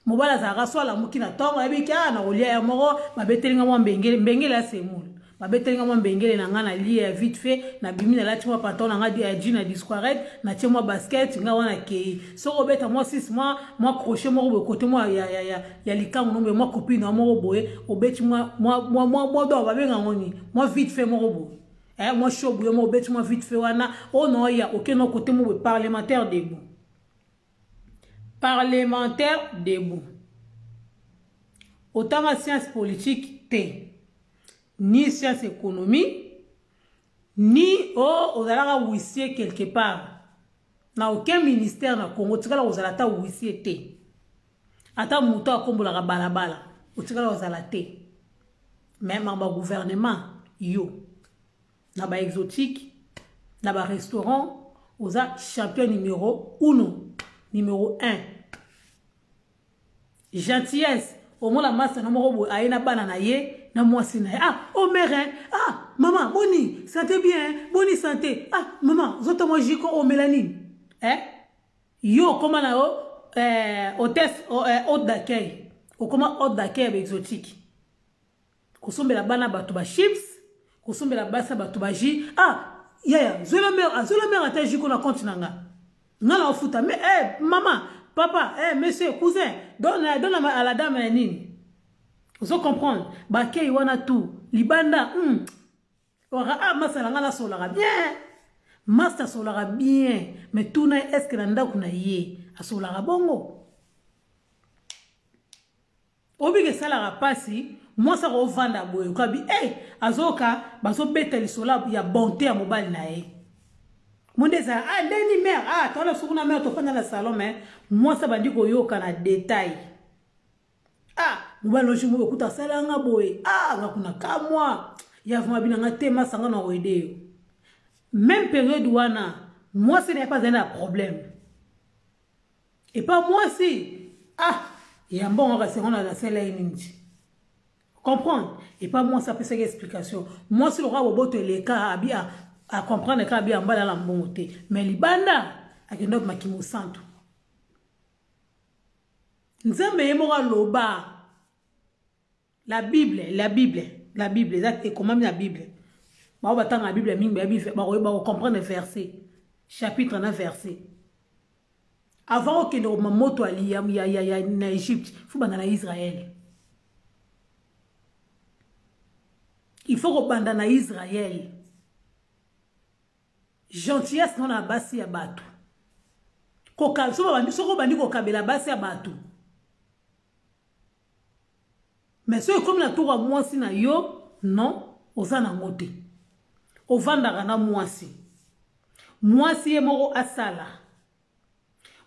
Mobali azalaka so alamuki na ntongo, ayebiki a na kolia ya moko, babetelinga mwa mbengele, mbengele ya semoule, babetelinga mwa mbengele na ngai, na lie ya vite fait, nabimi, nalati mwa pantalon na ngai ya jean na disquaret, natie mwa basket ngai wana, kei. Soki obeta mwa 6 mwa crochet moko boye kote mwa ya likango no boye, mwa copine na moko boye, obeti mwa do babenga ngo nini, mwa vite fait moko boye, mwa show boye, mwa obeti mwa vite fait wana oyo na oya oke no kote mo boye. Parlementaire debout, parlementaire debout. Otanga science politique te, ni science économie, ni o ozalaka huissier quelque part na aucun ministère na Congo. Otikala kozala ata huissier te, ata moto akombolaka balabala otikala kozala te. Mais makambo ya gouvernement, yo na baexotique, na barestaurant, oza champion numéro 1, numéro 1. Gentillesse, omona masa na moko boye, aye na bana na ye, na mwasi na ye. Ah, oh mère, ah mama, boni santé? Bien, boni santé? Ah mama, ozota mwa jiko, omela nini? Eh, yo okóma na yo hôtesse, hôte d'accueil, okóma hôte d'accueil ya baexotique, kosombela bana bato bachips, kosombela basi ya bato bajus. Ah yaya, zwela mare, azwela mare ata jus na compte na nga, nga na ofuta. Mais eh, mama, papa, eh, monsieur, cousin, donne, donne à la dame ya nini. Ozo comprendre? Bakei wana tout libanda, Waka, ah, masala nga nasolaka bien. Master asololaka bien, mais tuna ye est-ce que na ndako na ye asololaka bongo? Obika esalaka mpasi mwasi akovanda boye okabi e eh, azoka bazobeta lisolo ya bonte ya mobali na ye monde ezala ah ndeni mare ah tala soki na mare tofanda na salon mais mwasi abandi koyoka na detail. Ah mobali no jour moko ekuta asala nga boye, ah nga kuna kamwa ya vraimen bina nga te masanga na koyede yo. Même période wana mwasi na ye mpe azali na problème epa mwasi, ah ya mbongo kasi yango nasala ye nini ti comprendre epa mwasi apesaki explication. Mwasi lokola boboto eleka abi acomprendre kaka abi ambala na mbongo te, mais libanda akenda obima kimosantu. Nzambe ye moko aloba la Bible, la Bible, la Bible eza ekomami na Bible. Bao batanga la Bible mingi bayebi, bakocomprendre verset, chapitre na verset. Avant okende kobima moto ya, ya, ya, ya, na Egypte, faut banda na Israël. Il faut kobanda na Israël. Gentillesse no na basi ya bato. Soki obandi kokabela basi ya bato, mais soki ekomi na tour ya mwasi na yo, non, oza nango te. Ovandaka na mwasi, mwasi ye moko asala,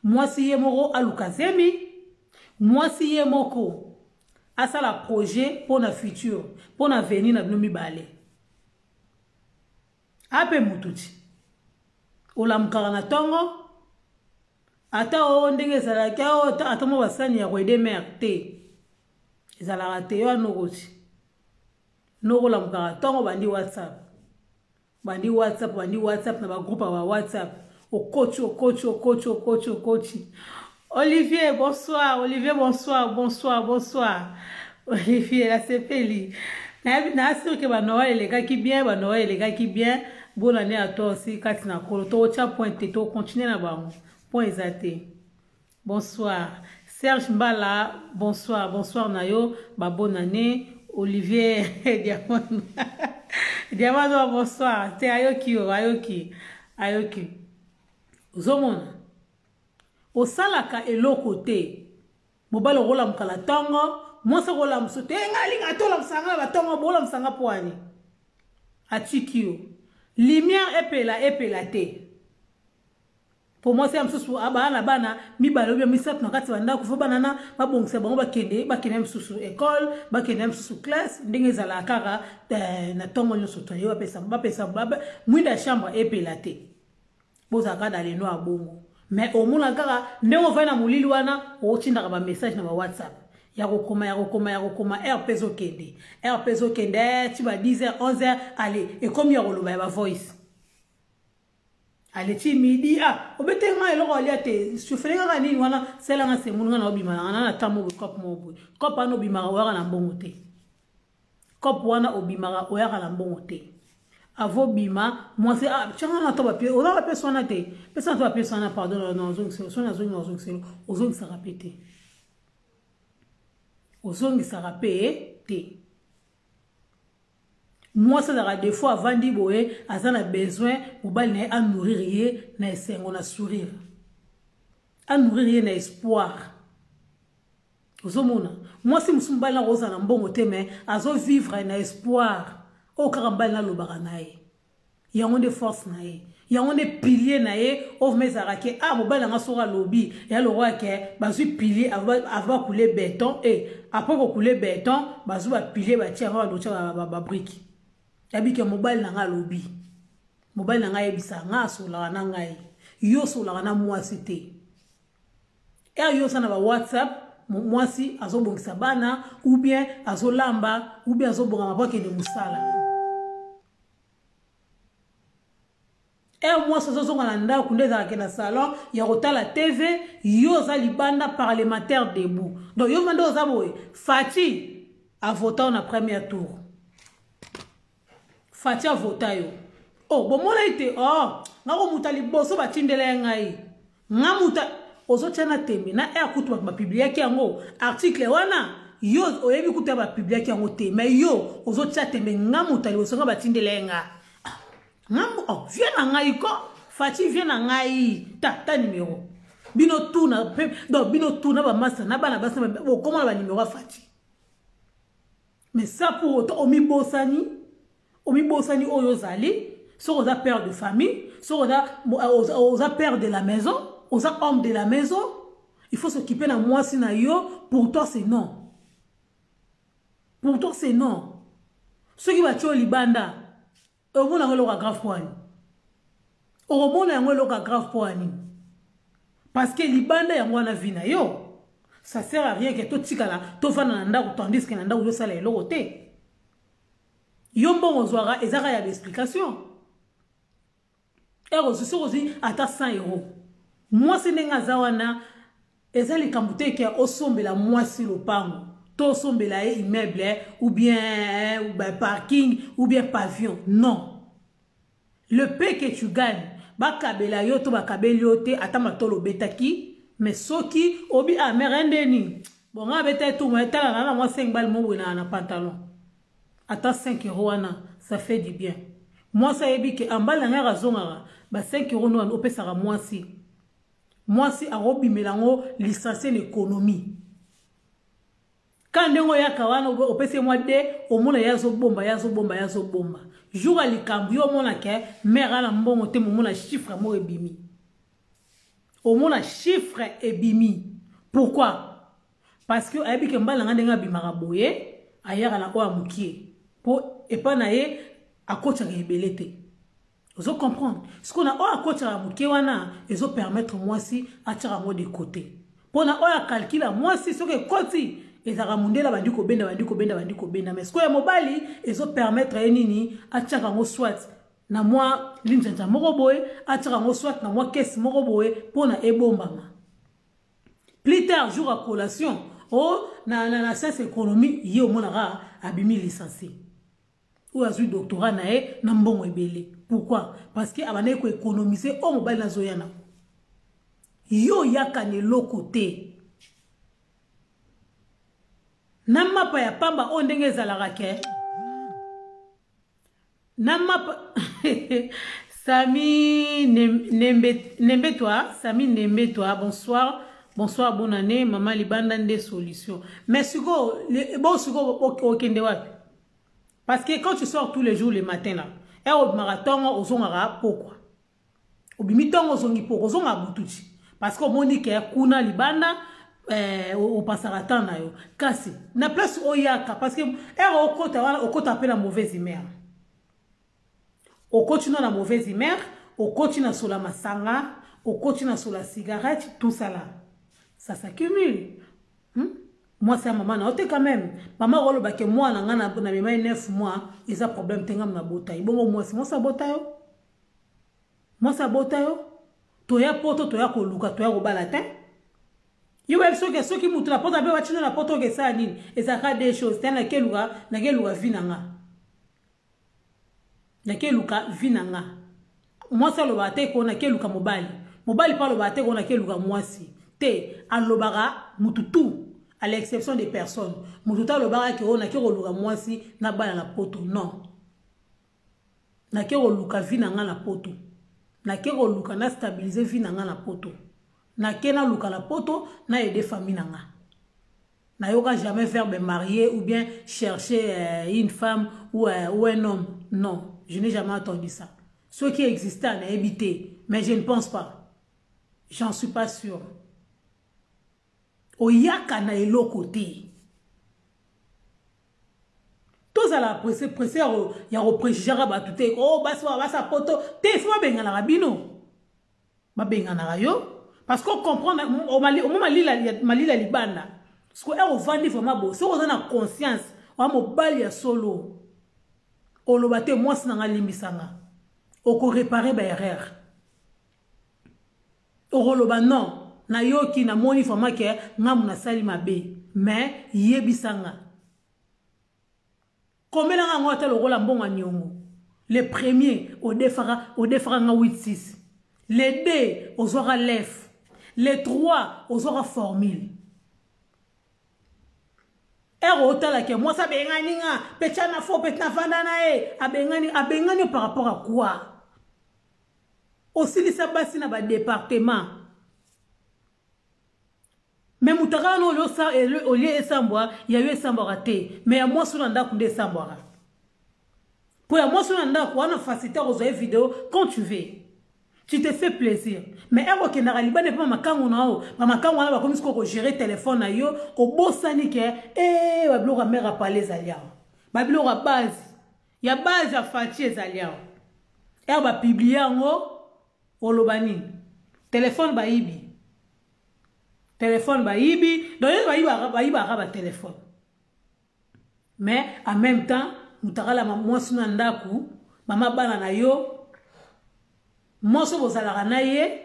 mwasi ye moko aluka zemi, mwasi ye moko asala projet mpo na futur, mpo na avenir na bino mibale. Ape mutu ti olamukaka na ntongo, ata o ndenge ezalaki ata mwa basani ya koede mare te ezalaka te. Yo anoko ti noko olamukaka ntongo, bandi WhatsApp, bandi WhatsApp, bandi WhatsApp na bagroupe ya ba WhatsApp, okoti, okoti, okoti, okoti, okoti. Olivier, bonsoir. Olivier, bonsoir, bonsoir, bonsoir. Olivier, nasepeli. Naasiri ke banoel elekaki bien, banoel elekaki bien. Bonne année à toi aussi, kati na kolo. Tokotya point te, tokontinue na bango. Point eza te. Bonsoir. Serge Mbala, bonsoir. Bonsoir na yo, ba bonne année. Olivier Diamond. Diamond, bonsoir. Te ayoki yo, ayoki. Ayoki. Ozomona. Osalaka eloko te. Mobali okolamuka na ntongo, mwasi okolamusa te, ngai alinga te olamusa nga na batongo, bolamusa nga mpo ani. Atiki yo. Lumière epela epela te. Po mwasi ya mosusu abaa na bana mibale obia misato na kati ya bandako, fo bana na babongisa bango bakende, bakende mosusu école, bakende mosusu classe, ndenge ezalaka kaka na ntongo nyonso to yo bapesa, bapesa mwinda ya chambre epela te. Bozalaka dans le noir bongo. Mais omona kaka ndenge ofai na molili wana, otindaka ba message na ba WhatsApp ya kokoma, ya kokoma, ya kokoma, heure mpe ezokende, heure mpe ezokende, ti ba 10 h 11 h, allez ekomi ya koloba ya ba voice. Allez ti midi, ah obete nga eloko alia te, sufele kaka nini wana, salanga semulu nga na obima na nga na ntango boye, cope moko boye, cope wana obimaka oyaka na mbongo te, cope wana obimaka oyaka na mbongo te. Avo bima mwasi, ah tianga na to bapie, oza bapesi wana te, pesa na to bapesi wana, pardon, na ozongiselo, so nazongi na ozongiselo, ozongisaka pe te, ozongisaka pe te. Mwasi azalaka des fois avandi boye, aza na besoin mobali na ye anourrir ye na esengo, na sourire, anourrir ye na espoir. Ozomona mwasi mosusu mobali na kozala na mbongo te, mais azovivre na espoir oyo kaka mobali nalobaka na ye, yango nde force na ye, yango nde pilier na ye. Oyo vraimen ezalaka ke ah mobali nanga soki alobi ya lokola ke bazwi pilier avant bakule béton, e après kokule béton bazwi bapilier batie yango, balotya babrike. Yabi ke mobali nanga alobi, mobali nanga ayebisa nga, asololaka na ngai. Yo osololaka na mwasi te. Ere yo oza na ba WhatsApp, mwasi azobongisa bana, ou bien azolamba, ou bien azobongama po akende mosala. Ere mwasi azozonga na ndako nde ezalaka na salon ya kotala TV, yo oza libanda parlementaire debout. Donc yo nde oza boye, Fatshi avota na premier tour. Fatshi avota yo. Oh, bomona ete oh, nga komuta liboso batindela ya ngai. Nga muta ozotia na tembe na air kutu bato bapubliaki yango article wana, yo oyebi kutu ya bapubliaki yango te, mais yo ozotia tembe, nga muta liboso nga batindela ye nga. Nga oh, vie na ngai ko. Fatshi vie na ngai ta ta numéro bino tout na donc bino tout na bamasa na bana basi bokoma na banimero ya Fatshi. Mais ça pour autant omibosani, omibosani oyo ozali. Soki oza père de famille, soki oza père de la maison, oza homme de la maison, il faut s'occuper na mwasi na yo. Pour toi c'est non, pour toi c'est non. Soki batie yo libanda, omona yango eloko ya grave mpo ani? Okomona yango eloko ya grave mpo ani? Parce que libanda yango wana vie na yo. Ça sert à rien ke totikala tovanda na ndako, tandis que na ndako ozosala eloko te. Yo mbongo ozwaka ezaka ya baexplication. Ere ozwi, soki ozwi ata 100 euro, mwasi ndenge aza wana, eza likambo te ke osombela mwasi lopango to osombela ye immeuble ou bien parking ou bien pavillon. Non, le peu que tu gagnes, bakabela yo to bakabeli yo te, ata matolo obetaki. Mais soki obi ah mare ndeni bon, nga abeta etumu, etala na mwa 5 bale mo boye na pantalon, ata 5 euro wana, ça fait du bien. Mwasi ayebi ke ambali na ngai azongaka ba 5 euro no wana opesaka mwasi, mwasi akobimela yango licencié na économie. Ka ndenge oyaka wana, opesi ye mwa de, omona ye azobomba, ye azobomba, ye azobomba. Jour ya likambo, yo omona ke mare ana mbongo te, momona chiffre moko ebimi, omona chiffre ebimi. Pourquoi? Parce que ayebi ke mbala nga ndenge abimaka boye, ayaka na oyo ya mokie mpo epai na ye akotiaka ebele te. Ozo comprendre? Sikoyo na oyo akotiaka moke wana, ezopermettre mwasi atiaka yango de côté mpo na oyo akalkila mwasi. Soki ekoti, ezalaka mondele bandi kobenda, bandi kobenda, bandi kobenda. Mais sikoyo ya mobali ezopermettre ye nini? Atiaka yango soit na mwa linjanja moko boye, atiaka yango soit na mwa kese moko boye mpona ebombama. Plus tard, jour ya collation o na science économie, ye omonaka abimi licencié oyo azwi doctorat na ye na mbongo ebele. Pourquoi? Parce que abandaki koéconomiser oyo mobali nazoya nango. Yo oyaka na eloko te, na mapa ya pamba oyo ndenge ezalaka ke na mapa. Sami Nembetwa, Sami Nembetwa, bonsoir. Bonsoir, bonne année. Maman, libanda nde solution. Mais siko, bon, siko okende wapi? Parce que quand tu sors tous les jours le matin là, et obimaka ntongo, ozongaka pokwa. Obimi ntongo, ozongi pokwa, ozongaka butu ti. Parce que omoni ke kuna libanda opasaka temps na yo. Kasi na place oyaka, parce que ere okota wana, okota mpe na mauvaise humeur. Okoti no na mauvaise humeur, okoti na sola masanga, okoti na sola cigarette, tout ça là, ça s'accumule, Mwasi ya mama na yo te quand même. Mama akolobake mwana nga na mema ye 9 mois, eza problème te, ngam na bota ye. Bongo mwasi, mwasi abota yo, mwasi abota yo. Toya poto, toya koluka, toya kobala te. Yo bayebi soki mutu na poto abe batino na poto, oke esala nini? Ezalaka deux choses te: nakeluka, nakeluka vie na nga, nakeluka vie na nga. Mwasi alobaka te ko nakeluka mobali, mobali mpe alobaka te ko nakeluka mwasi te. Alobaka mutu tout, à l'exception des personnes, mutu te alobaka ke oyo nake koluka mwasi na bana na poto. Non, nake koluka vie na nga na poto, nake koluka na stabiliser vie na nga na poto, nake naluka na poto na aider famille na nga. Nayoka jamais verbe marier ou bien chercher une femme ou un homme. Non, je n'ai jamais entendu ça. Ce qui existait, nayebi te, mais je ne pense pas, j'en suis pas sûr. Oyaka na eloko te. Tozala pressé pressé ya kopréjugeaka bato te. O basi basa poto te, fo babenganaka bino, babenganaka yo, parce que comprendre omo malila libanda. Siko ere ovandi vraiment bo, soki oza na conscience oya mobali ya solo, oloba te: "Mwasi na nga, limbisanga." Okoréparer baerreur, okoloba: "Non, nayoki, namoni vraiment ke ngamu nasali mabe, mais yebisanga, komelanga yango ata lokola mbongo ya niongo." Le premier odefaka, odefaka nga 8 6, le 2 ozwaka lef, le 3 ozwaka formule. Ere otalaki mwasi abengani nga mpe tya na fo mpe navanda na ye, abengani, abengani par rapport à quoi? Osilisa basi na ba département. Mais mutakala no olie esambwa ya yo esambwaka te, mais ya mwasi na ndako nde esambwaka. Po ya mwasi na ndako wana facilité kozwa ye video quand tu veux. Tu te fais plaisir. Mais eko kendaka libanda pe makango na yo, ba makango wana bakomi sikoyo ko gérer téléphone na yo, obosani ke eh ba biloko ya mère apale ezali awa. Ba biloko ya base, ya base ya Fatshi ezali awa. Eko ba publier yango oloba nini? Téléphone bayibi. Téléphone bayibi, donc yo bayibaka bayibaka ba téléphone. Mais en même temps, mutakala mwasi na ndaku, mama bana na yo, mwasi bozalaka na ye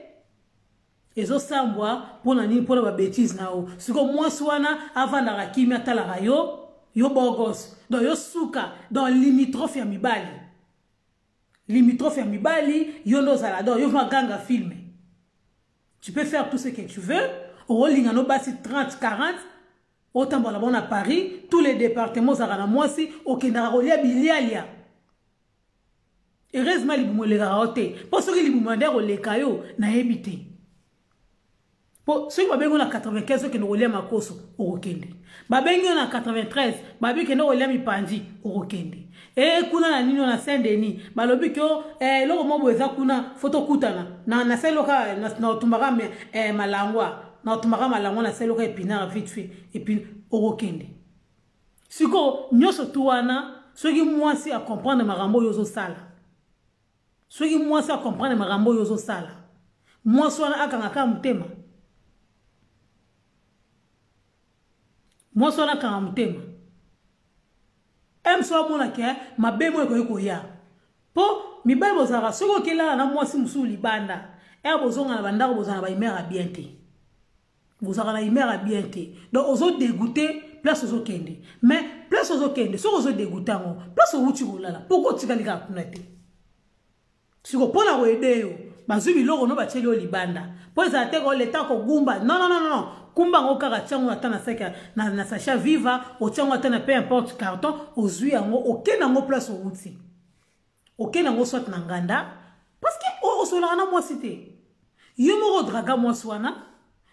ezosambwa mpona nini? Mpona babétise na yo. Sikoyo mwasi wana avandaka kimia, atalaka yo, yo bogos, donc yo suka, donc limitrophe ya mibali, limitrophe ya mibali, yo nde ozala, donc yo ganga film. Tu peux faire tout ce que tu veux, okolinga no basi 30 40, otambola bango na Paris, tous les départements ozalaka na mwasi, okendaka kolia bilialia. Heureusement libumu elekaka yo te, mpo soki libumu nde koleka yo nayebi te. Po soki babengi yo na 95 okende kolia makoso, okokende. Babengi yo na 93 babi kende kolia mipanzi, okokende. E kuna na nini na Saint-Denis balobi ke eloko moko boye eza kuna, fo tokutana na na saloka na otumbaka malangwa, na otumbaka malangwa na saloka épinard vite fait, et puis okokende. Sikoyo nyonso tu wana, soki mwasi acomprendre makambo oyo ozosala, soki mwasi acomprendre makambo oyo ozosala, mwasi wana akanga kaka motema, mwasi wana akanga motema. Mso amonake mabe mo ekoki koya, mpo mibali bozalaka soki okelala na mwasi mosusu libanda, ere bozonga na bandako bozala na bahumeur ya bien te, bozalaka na humeur ya bien te. Donc ozodégoûte place ozokende, mais place ozokende soki ozodégoûte yango, place owuti kolala, poko otikali kaka kuna te. Siko mpona koaider yo, bazwi biloko no batieli yo libanda, mpo ezala te koleta kogumba. Non, non, non, non, kumba yango kaka, tiango ata na saki na sachet viva, otiango ata na peu importe carton, ozwi yango, okende yango place owuti, okende yango soit na nganda, parce que osolaka na mwasi te. Yo moko odraga mwasi wana,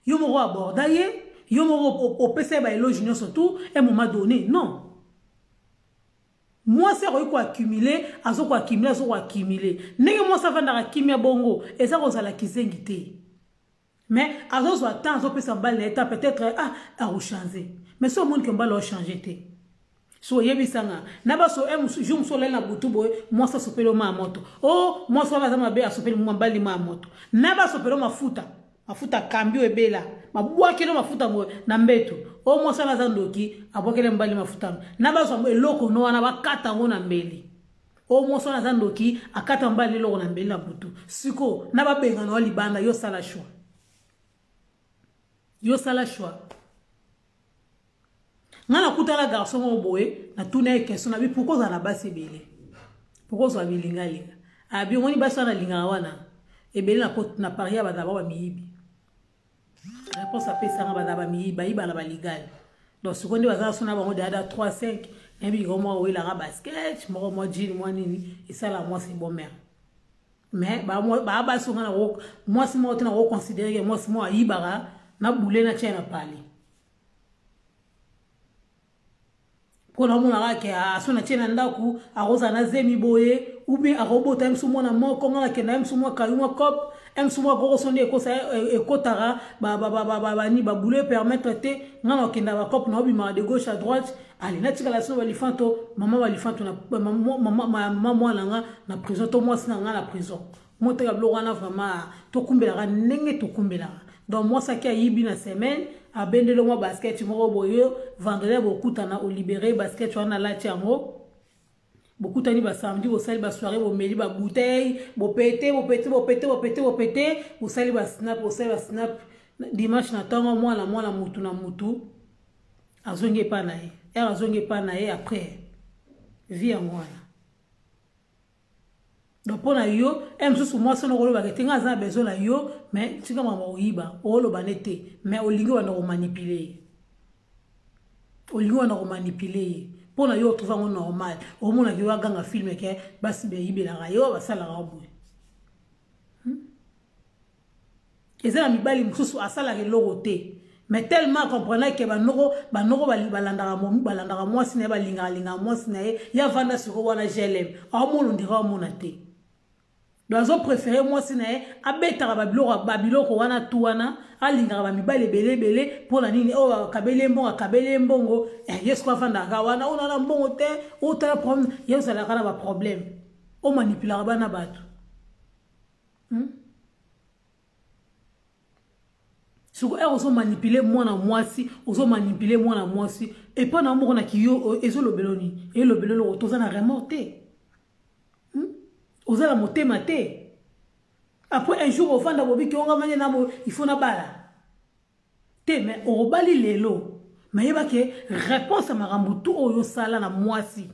yo moko aborda ye, yo moko opesa ye baéloge nyonso tout. Un moment donné, non, mwasi akoki koaccumuler, azokoaccumuler, azokoaccumuler. Ndenge mwasi avandaka kimia bongo, eza kozala kizengi te, mais azozwa temps, azopesa mobali na ye temps, peut-être ah akochanger. Mais so omoni ke mobali aochange te, so oyebisanga na baso jour mosusu olali na butu boye, mwasi asopeli o maa moto, o mwasi wana aza mabe, asopeli mobali maa moto, na basopeli o mafuta, mafuta kambi oyo ebela, babwakeli mafuta boye na mbeto, o mwasi wana aza ndoki, abwakeli mobali mafuta, na bazwa eloko no wana bakata yango na mbeli, o mwasi wana aza ndoki, akata mobali eloko na mbeli na butu. Siko na babengana wa libanda, yo sala choix, yo sala choix. Nga nakutana garçon moko boye, natuna ye question nabi: "Pourquoi ozala na basi ebele? Pourquoi ozwa bilingalinga?" Abi: "Omoni basi wana alingaka wana ebele na Paris, ya bazala bao bamiyibi." Réponse apesanga: "Bazala bamiyibi, bayiba na baligale." Donc sikoyo nde bazala so na bango dada 3 5, nayebi kiko mwa oyelaka basket moko, mwa jean, mwa nini, esala mwasi bon mare. Mais baa basi nga mwasi moko te nakoconsidérer ke mwasi moko ayibaka na bule na tia na pale, mpo namonaka ke aso na tie na ndako akozala na zemi boye, ou bien akobota ye mosu mwana moko, nga nakenda ye mosu mwa kayu, mwa cop ye mosu mwa kokoso nde ekotaka bani babule permettre te. Nga na okenda bacope na obimaka de gauche à droite, ale natikala sino balifanto, mama balifanto, mama mwana nga na prison to mwasi na nga na prison. Moteka biloko wana vraiment tokumbelaka ndenge tokumbelaka. Donc mwasi aki ayibi na semaine, abendeli mwa basket moko boye, vendredi bokutana, olibérer basket wana, alati yango, bokutani basamedi, bosali basoirée, bomeli babouteille, bopete bopete bopete bopete bopete, bosali basnap, bosali basnap. Dimanche na ntongo, mwana mwana mutu na mutu azongi epa na ye, ere azongi epa na ye, après vie yango wana. Donc mpo na yo e mosusu mwasi wana okolobaka te: "Nga aza na besoin na yo, mais tika makambo koyiba." Oloba ne te, mais olingi wana komanipuler ye, olingi wana komanipuler ye. Mpo na yo otrouve yango normal, omonaki yo aganga film ke basi bayibelaka yo, basalaka boye. Eza na mibali mosusu asalaka eloko te, mais tellement comprendre ke banoko banoko balandaka balandaka mwasi na ye, balingaka lingaka mwasi na ye, ye avanda sikoyo wana glm aomona ondira omona te. Donc azo préféré mwasi na ye abetaka babiloko babiloko wana tu wana, alingaka bamibali ebele ebele. Mpo na nini? Oyo akabeli ye mbongo, akabeli ye mbongo, ye sikoyo afandaka wana, oyo nana mbongo te, oyo tala problème, ye ozalaka na baproblème, omanipulaka bana bato, Siko ere ozomanipule mwana mwasi, ozomanipule mwana mwasi epai na moko na kiyo, ezolobelo nini? Elobelo eloko toza na remords te, Oza na motema te. Après un jour ovanda bobiki onga manye na bo, il faut nabala te. Mais okobali lelo, mais yeba ke réponse ya makambo tu oyo osala na mwasi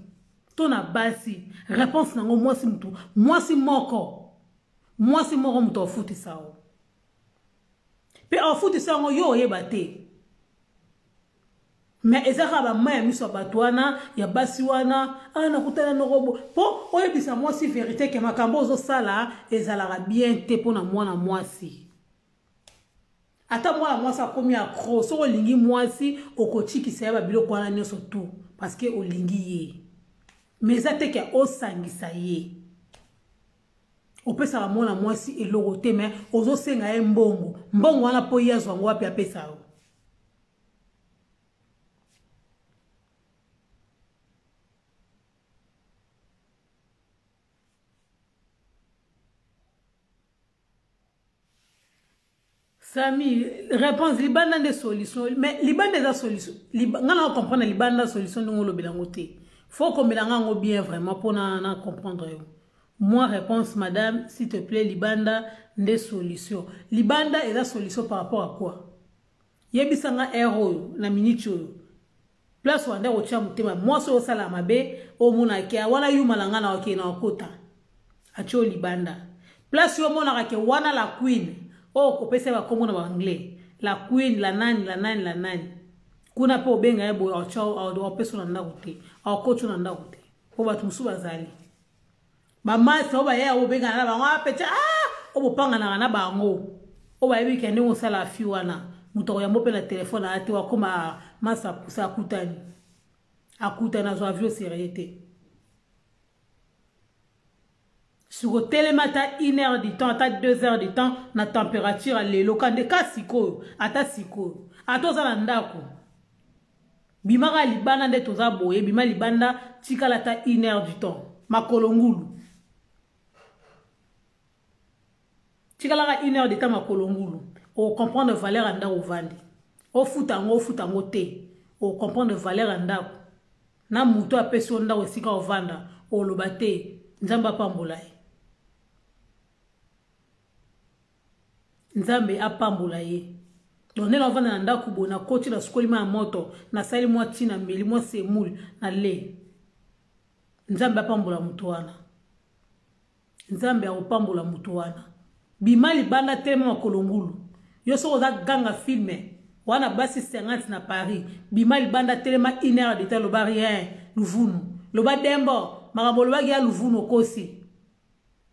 to na basi, réponse nango mwasi mutu, mwasi moko, mwasi moko moto afutisa yo, mpe afutisa yango yo oyeba te. Mais eza kaka bamai ya miso ya bato wana ya basi wana. A nakutana noko mpo oyebisa mwasi verité ke makambo ozosala ezalaka bien te mpona mwana mwasi. Ata mwana mwasi akomi accro, soki olingi mwasi, okotikisa ye babiloko wana nyonso tu parce que olingi ye. Mais eza te ke osangisa ye, opesaka mwana mwasi eloko te, mais ozosenga ye mbongo. Mbongo wana mpo ye azwa yango wapi? Apesa yo. Sami, réponse libanda nde solution. Mais libanda eza solution nga na comprendre libanda solution ndenge olobela yango te. Faut komela nga yango bien vraiment mpona na comprendre yo. Moi réponse, madame, s'il te plaît. Libanda nde solution, libanda eza solution par rapport à quoi? Yebisa nga heure oyo, na minute oyo, place wanda kotia motema mwasi oyo osala mabe, omonaki wana yuma na nga na okende na okota atie oyo libanda. Place oyo omonaka ke wana la queen oyo okopesa ye bakombo na baanglais, la queen, la nani, la nani, la nani kuna, mpe obenga ye boye, opesa na ndako te, akoti na ndako te, mpo bato mosusu bazali bamasi oyo bayeya obengana na bango apete oyo bopanganaka na bango, oyo bayebi ke ndenge osala fi wana, moto akoyambo mpe na telefone aya te, wakoma masa apusa, akutani akutani, azwa avio sérieux te. Siko telema ata 1 heure du temps, ata 2 heures du temps na température ya lelo ka nde ka sikoyo, ata sikoyo, ata oza na ndako, bimaka libanda nde toza boye, bima libanda, tikala ata 1 heure du temps makolo ngulu, tikalaka 1 heure de temps makolo ngulu, ocomprendre valeur ya ndako ovandi, ofuta yango, ofuta yango te, ocomprendre valeur ya ndako na moto apesi yo ndako esika ovanda, oloba te Nzambe apambola ye, Nzambe apambola ye. Donc ndenge navanda na ndako boye, nakoti, nasukoli mai ya moto, nasali mwa ntina, meli mwa semoule na le, Nzambe apambola moto wana, Nzambe akopambola moto wana. Bima libanda, telema makolo ngulu. Yo soki oza ganga film wana basi 50 na Paris, bima libanda, telema 1 heure de temps, loba rien, luvunu, loba dembo makambo olobaki ya luvunu, okosi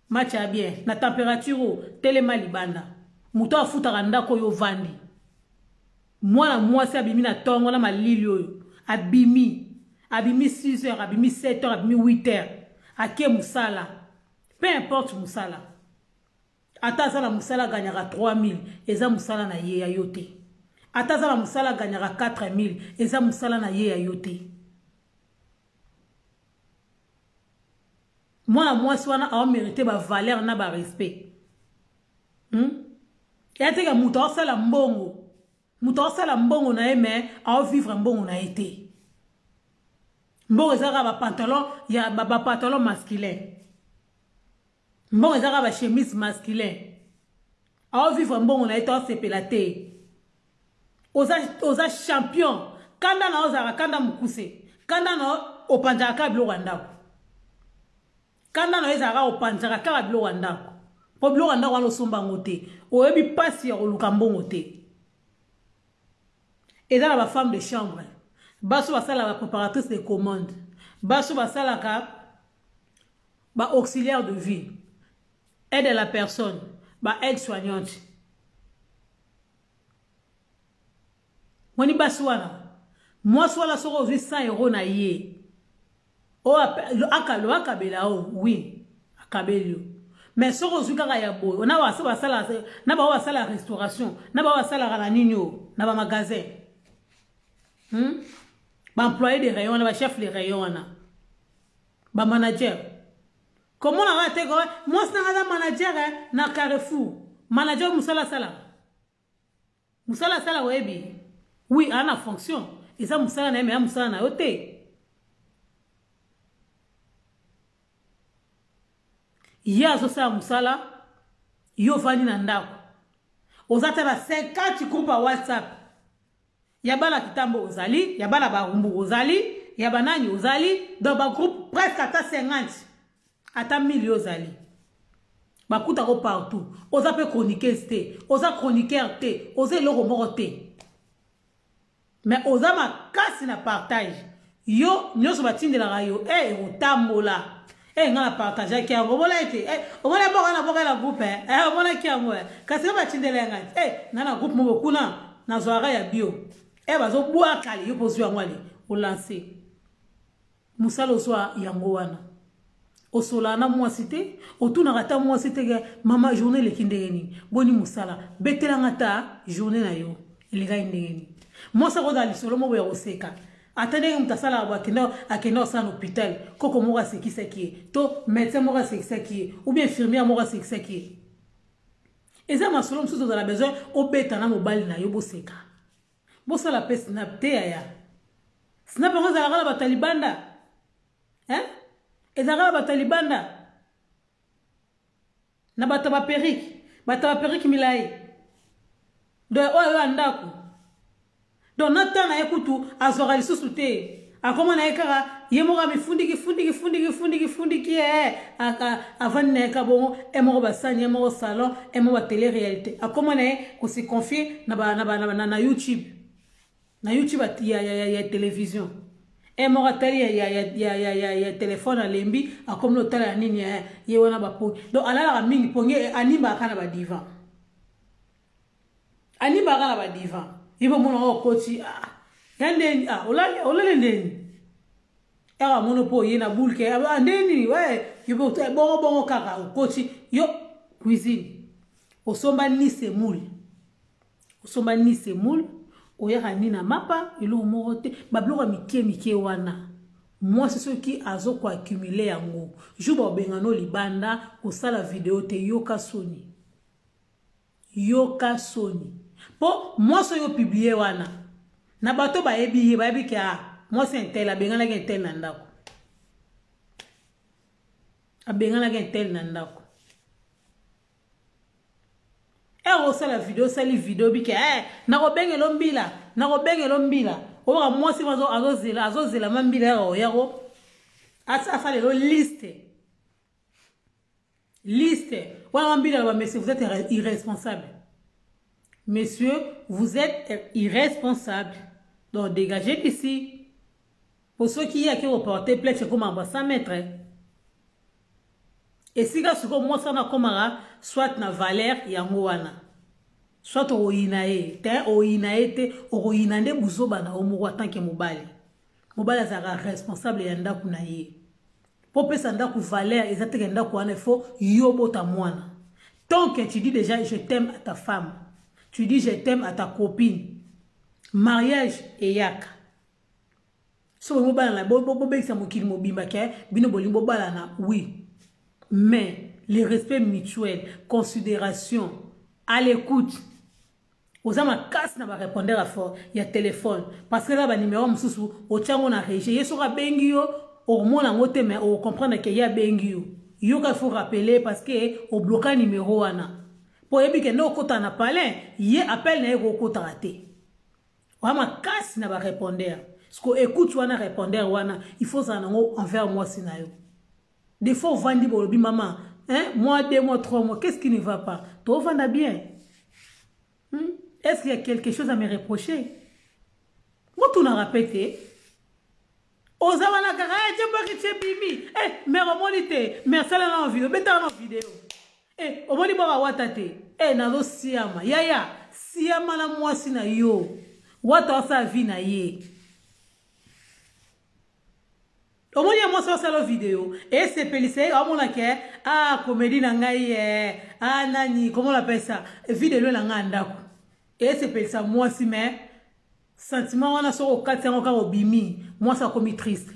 match ya bien na température oyo. Telema libanda, moto afutaka ndako oyo ovandi. Mwana mwasi abimi na ntongo na malili oyo, abimi, abimi 6 heures, abimi 7 heures, abimi 8 heures, ake mosala, peu importe mosala, ata aza na mosala aganyaka 3000, eza mosala na ye, ya yo te. Ata aza na mosala aganyaka 4000, eza mosala na ye, ya yo te. Mwana mwasi wana aomérite bavaleur na barespect, Ya teke moto aosala mbongo, moto aosala mbongo na ye, mais aovivre mbongo na ye te. Mbongo eza kaka bapantalon ya bapantalon masculin, mbongo eza kaka bachemise masculin, aovivre mbongo na ye te, aosepela te. Oza, oza champion, kanda na ozalaka kanda mokuse, kanda na opanzaka kaka biloko ya ndako, kanda na yo ezalaka opanzaka kaka biloko ya ndako, mpo biloko ya ndako wana osomba yango te, oyebi mpasi ya koluka mbongo te. Eza na bafemme de chambre, baso basalaka bapréparatrice de commande, baso basalaka baauxiliaire de vie, aide à la personne, ba aide soignante. Moni basi wana, mwasi wana soki ozwi 100 euro na ye, oyo akabela o, oui, akabeli yo. Mais soki ozwi kaka ya boye, na baso basala, na ba basala restauration, na ba basalaka na nini o, na ba magasin. Ba employé de rayon wana, ba chef de rayon wana. Ba manager. Komona kaka te ko, mwasi na nga aza manager na Carrefour. Manager mosala asalaka. Mosala asala oyebi? Oui, aza na fonction. Eza mosala na ye, mais ya mosala na yo te. Ye azosala mosala, yo ovandi na ndako. Oza ata na 50 groupe ya WhatsApp. Ya bana Kitambo ozali, ya bana Barumbu ozali, ya banani ozali, donc ba groupe presque ata 50, ata 1000 yo ozali. Bakutako partout. Oza pe chroniqueuse te, oza chroniqueur te, oza eloko moko te. Mais oza makasi na partage. Yo nyonso batindelaka yo, ekotambola. Nga na partageaki yango, omona ete, omona mboka na mboka na groupe, omonaki yango, Kasi nga batindela ya ngai, nga na groupe moko kuna, nazwaka ya bio. Bazobwaka yo mpo ozwi yango ale, olancer. Mosala ozwa yango wana. Osolaka na mwasi te, otunaka ata mwasi te ke mama journée eleki ndenge nini, boni mosala, betelanga ata journée na yo elekaki ndenge nini. Mwasi akozala lisolo moko ya koseka, ata ndenge moto asalaka boye, akenda kosala na hôpital, koko moko asekisaki ye, to médecin moko asekisaki ye, ou bien infirmière moko asekisaki ye. Eza masolo mosusu ozala besoin obeta na mobali na yo boseka. Bosala pe snap te yaya. Snap yango ezalaka na bato ya libanda. Hein? Ezalaka na bato ya libanda. Na bato ya ba perruque, bato ya ba perruque milayi. Donc oyo ya ndako. Donc na temps na ye kutu azwaka lisusu te. Akoma na ye kaka ye moko amifundiki fundiki fundiki fundiki fundiki avandi na ye ka bongo, ye moko basani, ye moko salon, ye moko ba télé réalité. Akoma na ye ko se confier na ba, na ba, na ba, na, na YouTube. Na YouTube ya, ya, ya, ya télévision. Ye moko atali ya, ya, ya, ya, ya, ya, ya téléphone alembi, akomi lotala ya nini, ye wana ba pongi. Donc alalaka mingi pongi, animbaka na ba divan. Animbaka na ba divan. Ye bo mona o koti, ya ndeni, olali, olali ndeni. Aka mono po ye na boule ke, ndeni, ouais, yo bo, bongo, bongo kaka, okoti, yo, cuisine. Osomba ni semoule. Osomba ni semoule, oyaka ni na mapa, eloko moko te, ba biloko ya mike mike wana. Mwasi soki azo ko accumuler yango, jour ba obengano libanda, kosala video te, yoka soni. Yoka soni. Po mwasi oyo publier wana, na bato bayebi ye, bayebi ke, mwasi intel, abenganaki intel na ndako. Abenganaki intel na ndako. Osala video, osali video bike, nakobengelo mbila, nakobengelo mbila. Oyoka mwasi azozela, azozela ma mbila ya oyako. Asalelo liste. Liste. Wana mbila ba monsieur, vous êtes irresponsable. Monsieur, vous êtes irresponsable. Donc dégagez d'ici. Pour ceux qui a qui reporté plainte comme en 100 mètres. Et si ka siko moi ça na komara soit na valeur yango wana. Soit oyina ye, te oyina ye te, oyina nde buzoba na omo en tant que mobali. Mobali azalaka responsable ya ndaku na ye. Po pesa ndaku valeur, eza te ke ndaku wana il faut yo bota mwana. Tant que tu dis déjà je t'aime à ta femme, tu dis je t'aime à ta copine, mariage eyaka. So bo bala na bo, bo, bo bengisa mokili mobimba ke bino bolingi bo bala na oui. Mais le respect mutuel, considération, à l'écoute. Oza makasi na ba répondeur à fort ya téléphone parce que là ba numéro mosusu otiango na régie ye soka bengi yo okomona yango te mais okomprendre ke ye abengi yo. Yo ka faut rappeler parce que o bloqua numéro wana. Po yebi ke no kota na palais ye appel na ye ko kota te. Wa makasi na ba répondeur. Parce que écoute wana répondeur wana il faut ça nango envers moi sina yo. Des fois ovandi bolobi maman, hein, mois 2 mois 3 mois, qu'est-ce qui ne va pas? To vanda bien. Est-ce qu'il y a quelque chose à me reprocher? Moi, tout n'a répété. Oza wana kaka, eh, tiens, pas que tu es bimi. Eh, mais omoni te, mais sala na vidéo, beta na vidéo. Eh, omoni baka wata te. Eh, nazo siama. Yaya, siama na mwasi na yo. Wata asala vie na ye. Omoni ye mwasi asala video esepelisa ye, amona ke ah komedi na ngai ye, ah nani komona pesa video na ngai ndako esepelisa mwasi, mais sentiment wana soki okati yango kaka obimi, mwasi akomi triste.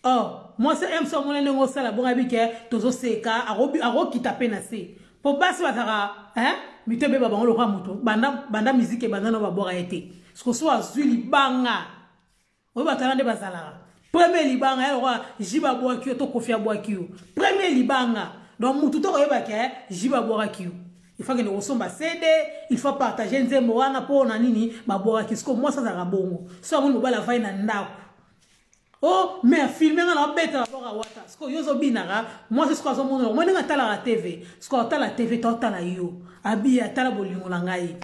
Oh, mwasi mc omona ndenge osala bongo ayebi ke tozoseka, akokita mpe na se mpo basi bazalaka mito ebeba bango lokola moto banda, banda miziki ebanda na babwaka ye te. Siko so azwi libanga oyo bato wana nde bazalaka premier libanga ya lokola jibe abwaki yo to Kofi abwaki yo premier libanga. Donc mutu to koyeba ke jibe abwakaki yo, il faut akende kosomba CD, il faut partager nzembo wana mpo na nini babwakaki. Siko mwasi azalaka bongo, so amoni mobali avai na ndako, oh mais afilme nga na obeta baboka Wata. Siko yo ozobinaka mwasi, siko azomona mwa ndenge atalaka TV, siko atala TV to atala yo abi atala bolingo na ngai.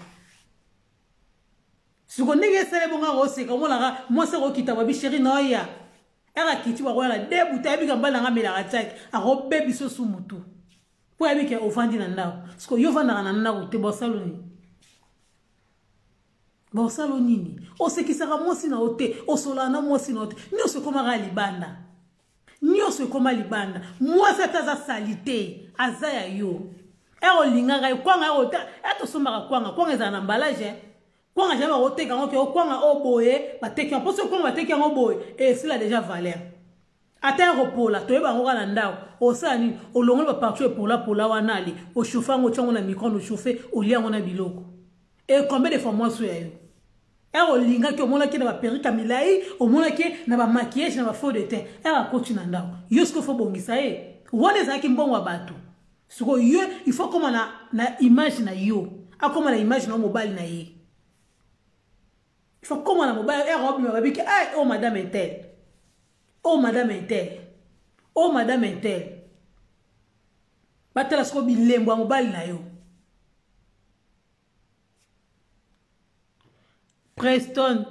Siko ndenge esali bongo akoseka, omonaka mwasi akokita babi chéri na oya ere akiti bakoya na de buta ayebika mobali nanga amelaka tiaki akobebi so su mutu mpo ayebi ke ovandi na ndako. Siko yo ovandaka na ndako te, bosalo nini? Bosalo nini? Osekisaka mwasi na yo te, osolaka na mwasi na yo te, nyonso ekomaka libanda, nyonso ekoma libanda. Mwasi ata aza sali te, aza ya yo. Ere olingaka ye kwanga ere tosombaka kwanga, kwanga ezala na emballage, kwanga jamais bakoteka yango ke okwanga oyo boye bateki yango mpo soki kwanga bateki yango boye esila déjà valeur. Ata ya kopola toyeba yango kaka na ndako. Osala nini? Olongoli bapartie epolapola wana, ale ochauffe yango, otia yango na micro, ochauffe, olia yango na biloko. E combien de fois mwasi oyo ya yo ere olingaki, omonaki na baperruque ya milai, omonaki na bamaquillage na bafond de teint, ere akoti na ndako yo sikoyo fo bongisa ye, wana ezalaki mbongo ya bato. Sikoyo yo il faut akoma na image na yo, akoma na image na yo mobali na ye, il faut akoma na mobali. Ere obima babiki, ay oh madame intel, oh madame intel, oh madame intel, batala sikoyo bilembo ya mobali na yo. Preston,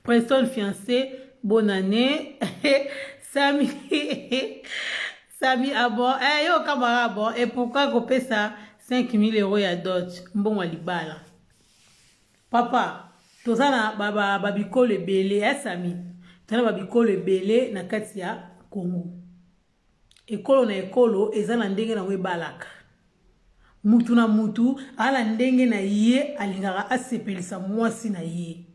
Preston fiancé, bonne année. Sami, Sami, ah bon, eh, yo camarade, ah bon, et pourquoi kopesa 5000 € ya dot, mbongo ya libala? Papa, toza na ba ba ba bikolo ebele, eh Sami, toza na ba bikolo ebele na kati ya Congo. Ekolo na ekolo eza na ndenge nango ebalaka. Mutu na mutu ala ndenge na ye alingaka asepelisa mwasi na ye.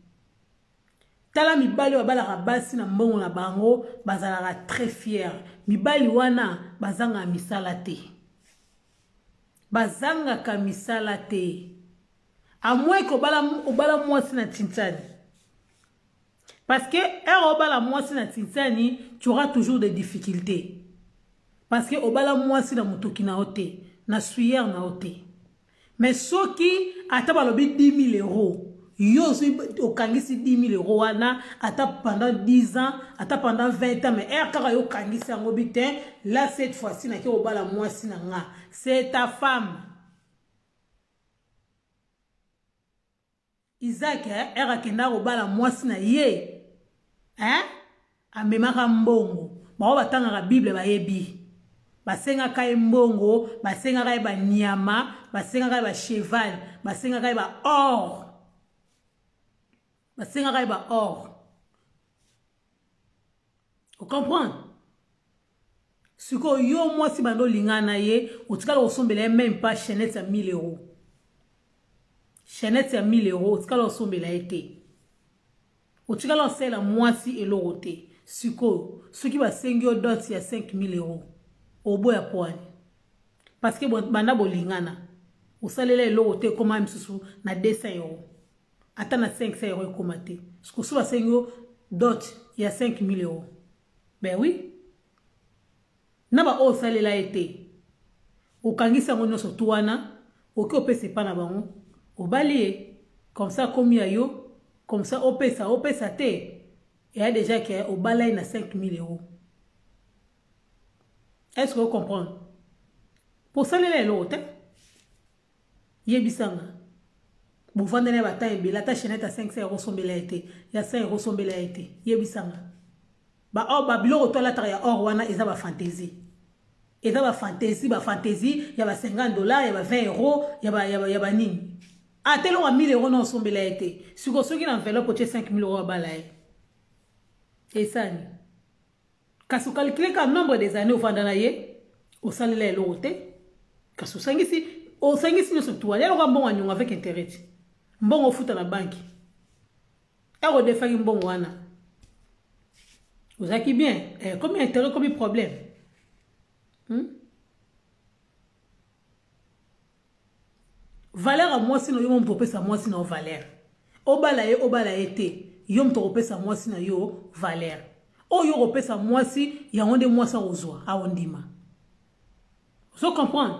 Tala mibali oyo babalaka basi na mbongo na bango bazalaka très fier. Mibali wana bazangaka misala te, bazangaka misala te. À moins que obala mwasi na tintani, parce que ere obala mwasi na tintani, tu auras toujours des difficultés, parce que obala mwasi na motoki na yo te, na sueur na yo te. Mais soki ata balobi 10 000 euros, yo ozwi okangisi 10 000 euros wana ata pendant 10 ans, ata pendant 20 ans, mais ere kaka yo okangisi yango bi te, là cette fois-ci nake obala mwasi na nga, c'est ta femme. Isaac ere akenda kobala mwasi na ye, hein? Amemaka mbongo, bango batangaka Bible bayebi, basengaka ye mbongo, basengaka ye banyama, basengaka ye bacheval, basengaka ye baor, basengaka ye baor. Ocomprendre? Sikoyo yo mwasi bando olingana na ye, otikala kosombela ye même pas chaînette ya 1000 euros, chaînette ya 1000 euros otikala kosombela ye te, otikala kosalela mwasi eloko te. Sikoyo soki basengi yo dot ya 5000 euros, oboya poani? Parce que banda bolingana osalela eloko te, ekoma misusu na 200 euros, ata na 500 euros ekoma te. Sikoyo so basengi yo dot ya 5000 euros, ben oui, na baoyo osalela ye te, okangisi yango nyonso tu wana, oki opesa epa na bango, obali ye comme ça akomi ya yo, comme ça opesa opesa te, eya déjà ke obala ye na 5000 euros. Est ce que ocomprendre? Po osalela eloko te, yebisanga, bovandeli ya batan ebele, ata chaînette ya 500 euros osombela ye te, ya 100 euros osombela ye te, yebisanga. Baor, babiloko to alataka ya or wana eza bafantaisie, eza bafantaisie, bafantaisie ya ba 50 dollars, ya ba 20 euros, ya banini. Ata eloko ya 1000 euro na osombela ye te. Sikoyo soki na enveloppe otie 5000 euro abala ye. Esani. Kasi okalkile ka nombre des années ofanda na ye, osalela eloko te. Kasi osangisi, osangisi nyonso tu wana. Eloko ya mbongo ya nyongo avec intérêt ti. Mbongo ofuta na banki. Eko odefaki mbongo wana. Ozalaki bien. Eh, komi intérêt, komi problème. Valeur ya mwasi na yo moto opesa mwasi na yo valeur. Obala ye, obala ye te. Yo moto okopesa mwasi na yo valeur. Oyo okopesa mwasi, yango nde mwasi akozwa, akondima. Ozo comprendre?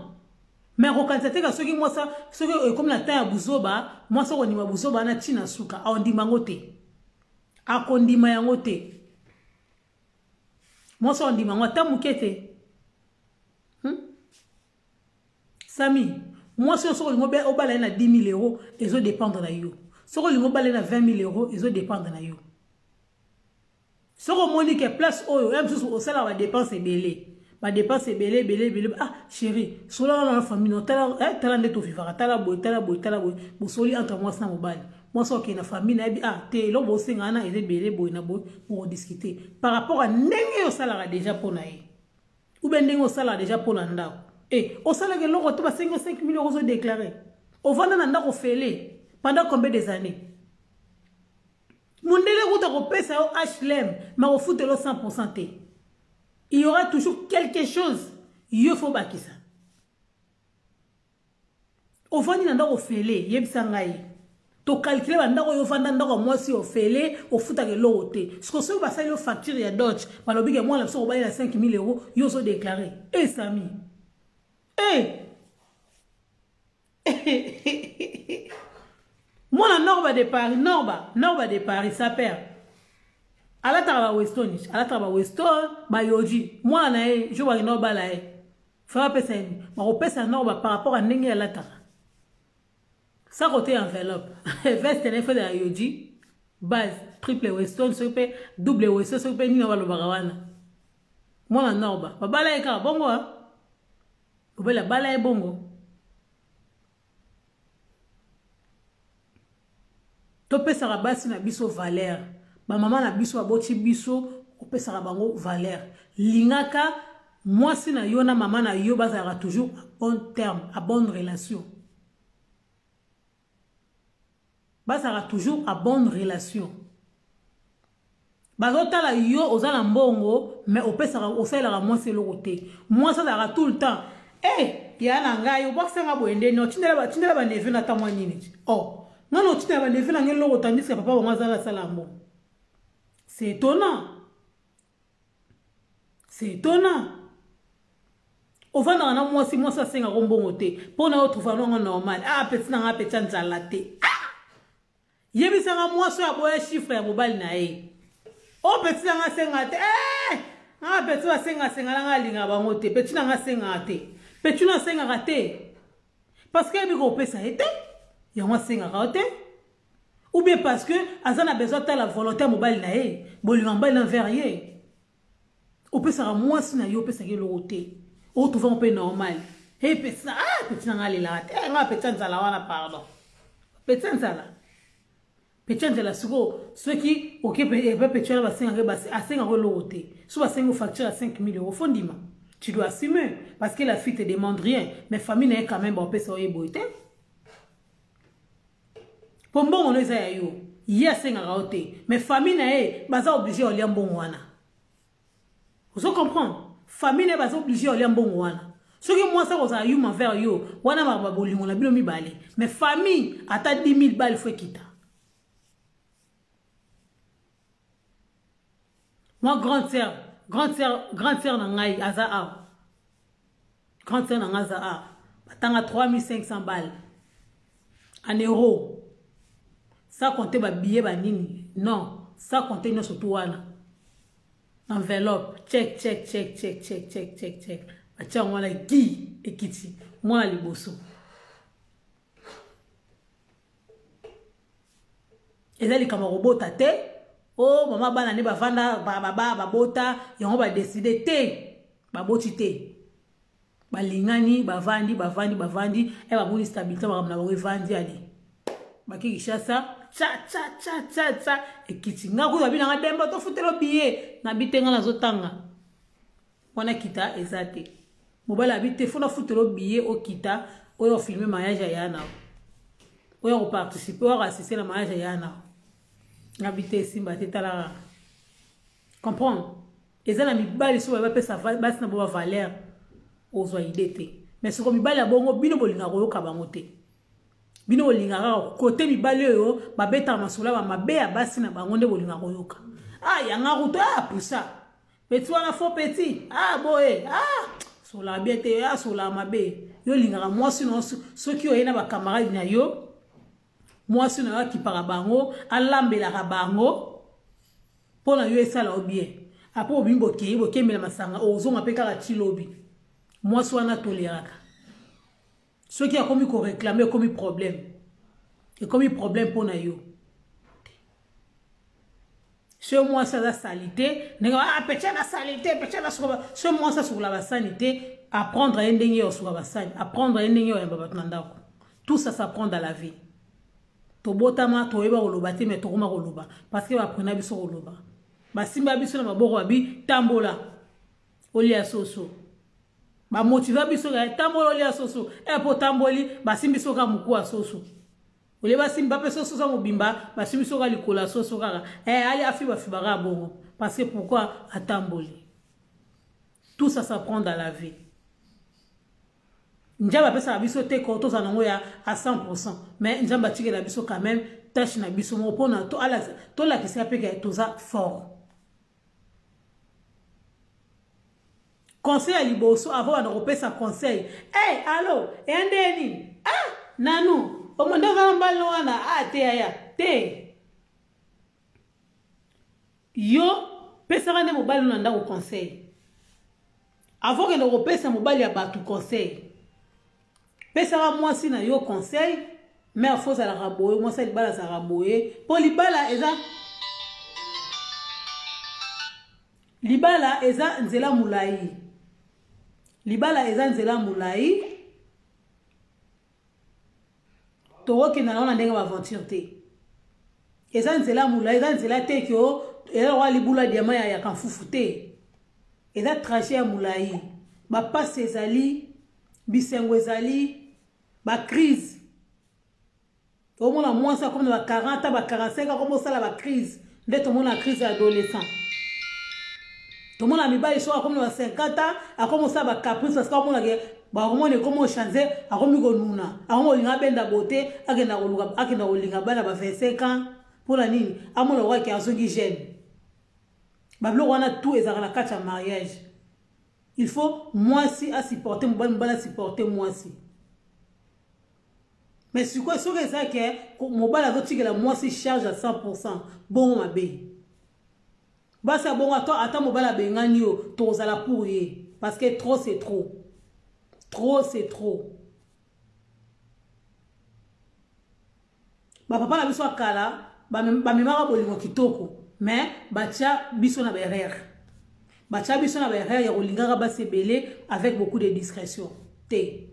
Mais akokanisa te ka soki mwasi, soki ekomi na temps ya buzoba, mwasi akondima buzoba wana ti na suka, akondima yango te. Akondima yango te. Mwasi akondima yango ata moke te. Sami, mwasi oyo soki olingi obala ye na 10 000 euros, ezo dépendre na yo. Soki olingi obala ye na 20 000 euros, ezo dépendre na yo. Soki omoni ke place oyo, ya mosusu osalaka ba dépenses ebele. Ba dépenses ebele, ebele, ebele. Ah, chérie, sola na famille, no, tala, eh, tala nde tovivaka, tala boye, tala boye, tala boye. Bosoli entre mwasi na mobali. Mwasi okende na famille na yebi, ah, te, eloko bosenga wana eza ebele boye na boye, bokodiscuter. Par rapport à ndenge osalaka déjà mpo na ye. Ou bien ndenge osalaka déjà mpo na ndako. Eh, osalaka eloko te, basengi yo 5000 euros ozo déclarer. Ovanda na ndako ofele pendant combien des années? Mondele kuta kopesa yo HLM, mais ofutela yo 100% te. Il y aura toujours quelque chose yo faut bakisa. Ovandi na ndako ofele, yebisa ngai. Tokalkule ba ndako oyo ofanda, ndako ya mwasi ofele, ofutaka eloko te. Siko soki basali yo facture ya dot, balobi ke mwana biso kobali na 5000 euros, yo ozo déclarer. Eh Sami. Eh. Mwana Norba de Paris, Norba, Norba de Paris, sa père. Alataka ba Weston, alataka ba Weston, ba Yoji. Mwana na ye, jo ba Norba la ye. Fa bapesa ye, bakopesa Norba par rapport à ndenge alataka. Sa côté enveloppe. Veste na ye ya Yoji, base triple Weston, soki pe double Weston, soki pe nini balobaka wana. Mwana Norba, babala ye kaka bongo ah. Obela bala ye bongo. Topesaka basi na biso valeur. Ba mama na biso baboti biso, opesaka bango valeur. Lingaka mwasi na yo na mama na yo bazalaka toujours à bon terme, à bonne relation. Bazalaka toujours à bonne relation. Bazotala yo oza na mbongo, mais opesaka, osalelaka mwasi eloko te. Mwasi azalaka tout le temps. Eh, ya na ngai, obwakisa nga boye nde, no, tindela ba, tindela ba neveu na ta mwa nini ti. Oh, nga na otindela ba neveu na ngai eloko tandis que papa bango azala asala mbongo. C'est étonnant. C'est étonnant. Ovandaka na mwasi, mwasi asengaka mbongo te. Mpo na yo trouver yango normal. Ah, petit na nga petit nzala te. Ah! Yebisanga mwasi oyo aboya chiffre ya mobali na ye. O petit na nga asenga te. Eh! Nga petit basenga senga na nga alinga bango te. Petit na nga asengaka te. Petit na asengaka te. Parce que yebi kopesa ye te. Yango asengaka yo te. Ou bien parce que aza na besoin tala volonté ya mobali na ye. Bolingo mobali na envers ye. Opesaka mwasi na yo, opesaka eloko te. Otrouve mpe normal. Hey, petit na, ah, petit na nga alelaka te. Nga petit nzala wana, pardon. Petit nzala. Petit nzala siko soki oke pe petit wana basengaka basi asengaka eloko te. So basengi facture ya 5000 euros, faut ndima. Tu dois assumer parce que la fille te demande rien, mais famille na ye quand même ba opesa oye boye te. Po mbongo no eza ya yo. Ye asengaka yo te, mais famille na ye baza obligé olia mbongo wana. Ozo comprendre? Famille na ye baza obligé olia mbongo wana. Soki mwasi akozala yuma envers yo, wana makambo ya bolingo na bino mibale. Mais famille ata 10 000 balles faut ekita. Moi grande sœur, grande sœur, grande sœur na ngai aza awa. Grande sœur na ngai aza awa. Batanga 3500 balles en euros. Sans compter ba billets ba nini. Non, sans compter nyonso tout wana. Enveloppe, check check check check check check check check. Batia yango wana gi ekiti mwana liboso. Eza likambo ya kobota te. Oh mama bana ne bavanda ba babota yango ba décider te. Baboti te. Balingani bavandi bavandi bavandi e bamoni stabilité makambo na bango evandi ali. Bake Kinshasa, tcha tcha tcha tcha tcha ekiti. Nga kutu abi nanga demba tofutela billet na bi te nga nazotanga. Wana kita eza te. Mobali abi te fona futela billet okita oyo filmer mariage ya yana. Oyo ko participer oyo assister na mariage ya yana. Nga bi te simba te tala. Comprendre? Eza na mibali so bapesa basi na bo ba valeur ozwa idée te. Mais soko mibali ya bongo bino bolinga koyoka bango te. Bino bolinga kaka kote mibali oyo babetaka masolo ya mabe ya basi na bango nde bolinga koyoka. Ah yanga kutu ah pusa. Petit wana faux petit. Ah boye. Ah sola bien te ah sola mabe. Yo lingaka mwasi na soki oye na ba camarade na yo. Mwasi na yo akipaka bango, alambelaka bango. Pona yo esala yo bien. Après obimi bokei bokembela masanga ozonga pe kaka ti lobi. Mwasi wana toleraka. Soki akomi ko réclamer ekomi problème. Ekomi problème pona yo. Soki mwasi aza salite, ndenge ah pecha na salite, pecha na suka. Soki mwasi asukola basani te, apprendre ye ndenge ya suka basani, apprendre ye ndenge ya yamba bato na ndako. Tout ça s'apprend dans la vie. Tobotama toyeba koloba te mais tokoma koloba parce que baprena biso koloba. Basimba biso na maboko babi tambola. Olia soso. Ba motiva biso ya tambola olia soso. E po tamboli basimbi biso ka muku soso. Olie basimbi bape soso za mobimba basimbi biso ka likola soso kaka. Eh ali afi bafi baka bongo parce que pourquoi atamboli. Tout ça s'apprend dans la vie. Nzambe apesaka biso te ko tozala nango ya à 100%, mais Nzambe atikela biso quand même tâche na biso moko pona to ala to lakisa pe ke toza fort. Conseil ya liboso avant bana kopesa conseil. Hey, allo, ya ndeni? Ah, nanu, omonde oza na mbali wana, ah te yaya, te. Yo pesaka nde mobali na ndako conseil. Avant kende kopesa mobali ya bato conseil. Pesaka mwasi na yo conseil, mais faut ozalaka boye, mwasi ya libala azalaka boye, po libala eza libala eza nzela molai. Libala eza nzela molai. Tokokenda na wana ndenge ba aventure te. Eza nzela molai, eza nzela te ke eza lokola libula diamant ya kamfufu te. Eza trajet ya molai. Ba pasi ezali, bisengo ezali, ba crise. Omona mwasi akomi na ba 40 ba 45 akomi osala ba crise. Nde tomona crise ya adolescent. Tomona mibali soki akomi na ba 50 akomi osala ba caprice parce que amona ke ba hormone ekomi ochange, akomi konuna, akomi kolinga abenda beauté, akenda koluka, akenda kolinga bana ba 25 ans. Mpona nini? Amona lokola ke azongi jeune. Ba biloko wana tout ezalaka na kati ya mariage. Il faut mwasi a supporter mobali, mobali a supporter mwasi. Mais sikoyo soki eza ke mobali azotikela mwasi charge à 100%, bongo mabe. Basi ya bongo ata mobali abengani yo, tokozala pour ye. Parce que trop c'est trop. Trop c'est trop. Ba papa na biso ya kala, bamemaka bolingo kitoko, mais batia biso na ba erreur. Batia biso na ba erreur ya kolingaka basi ebele avec beaucoup de discrétion. Te.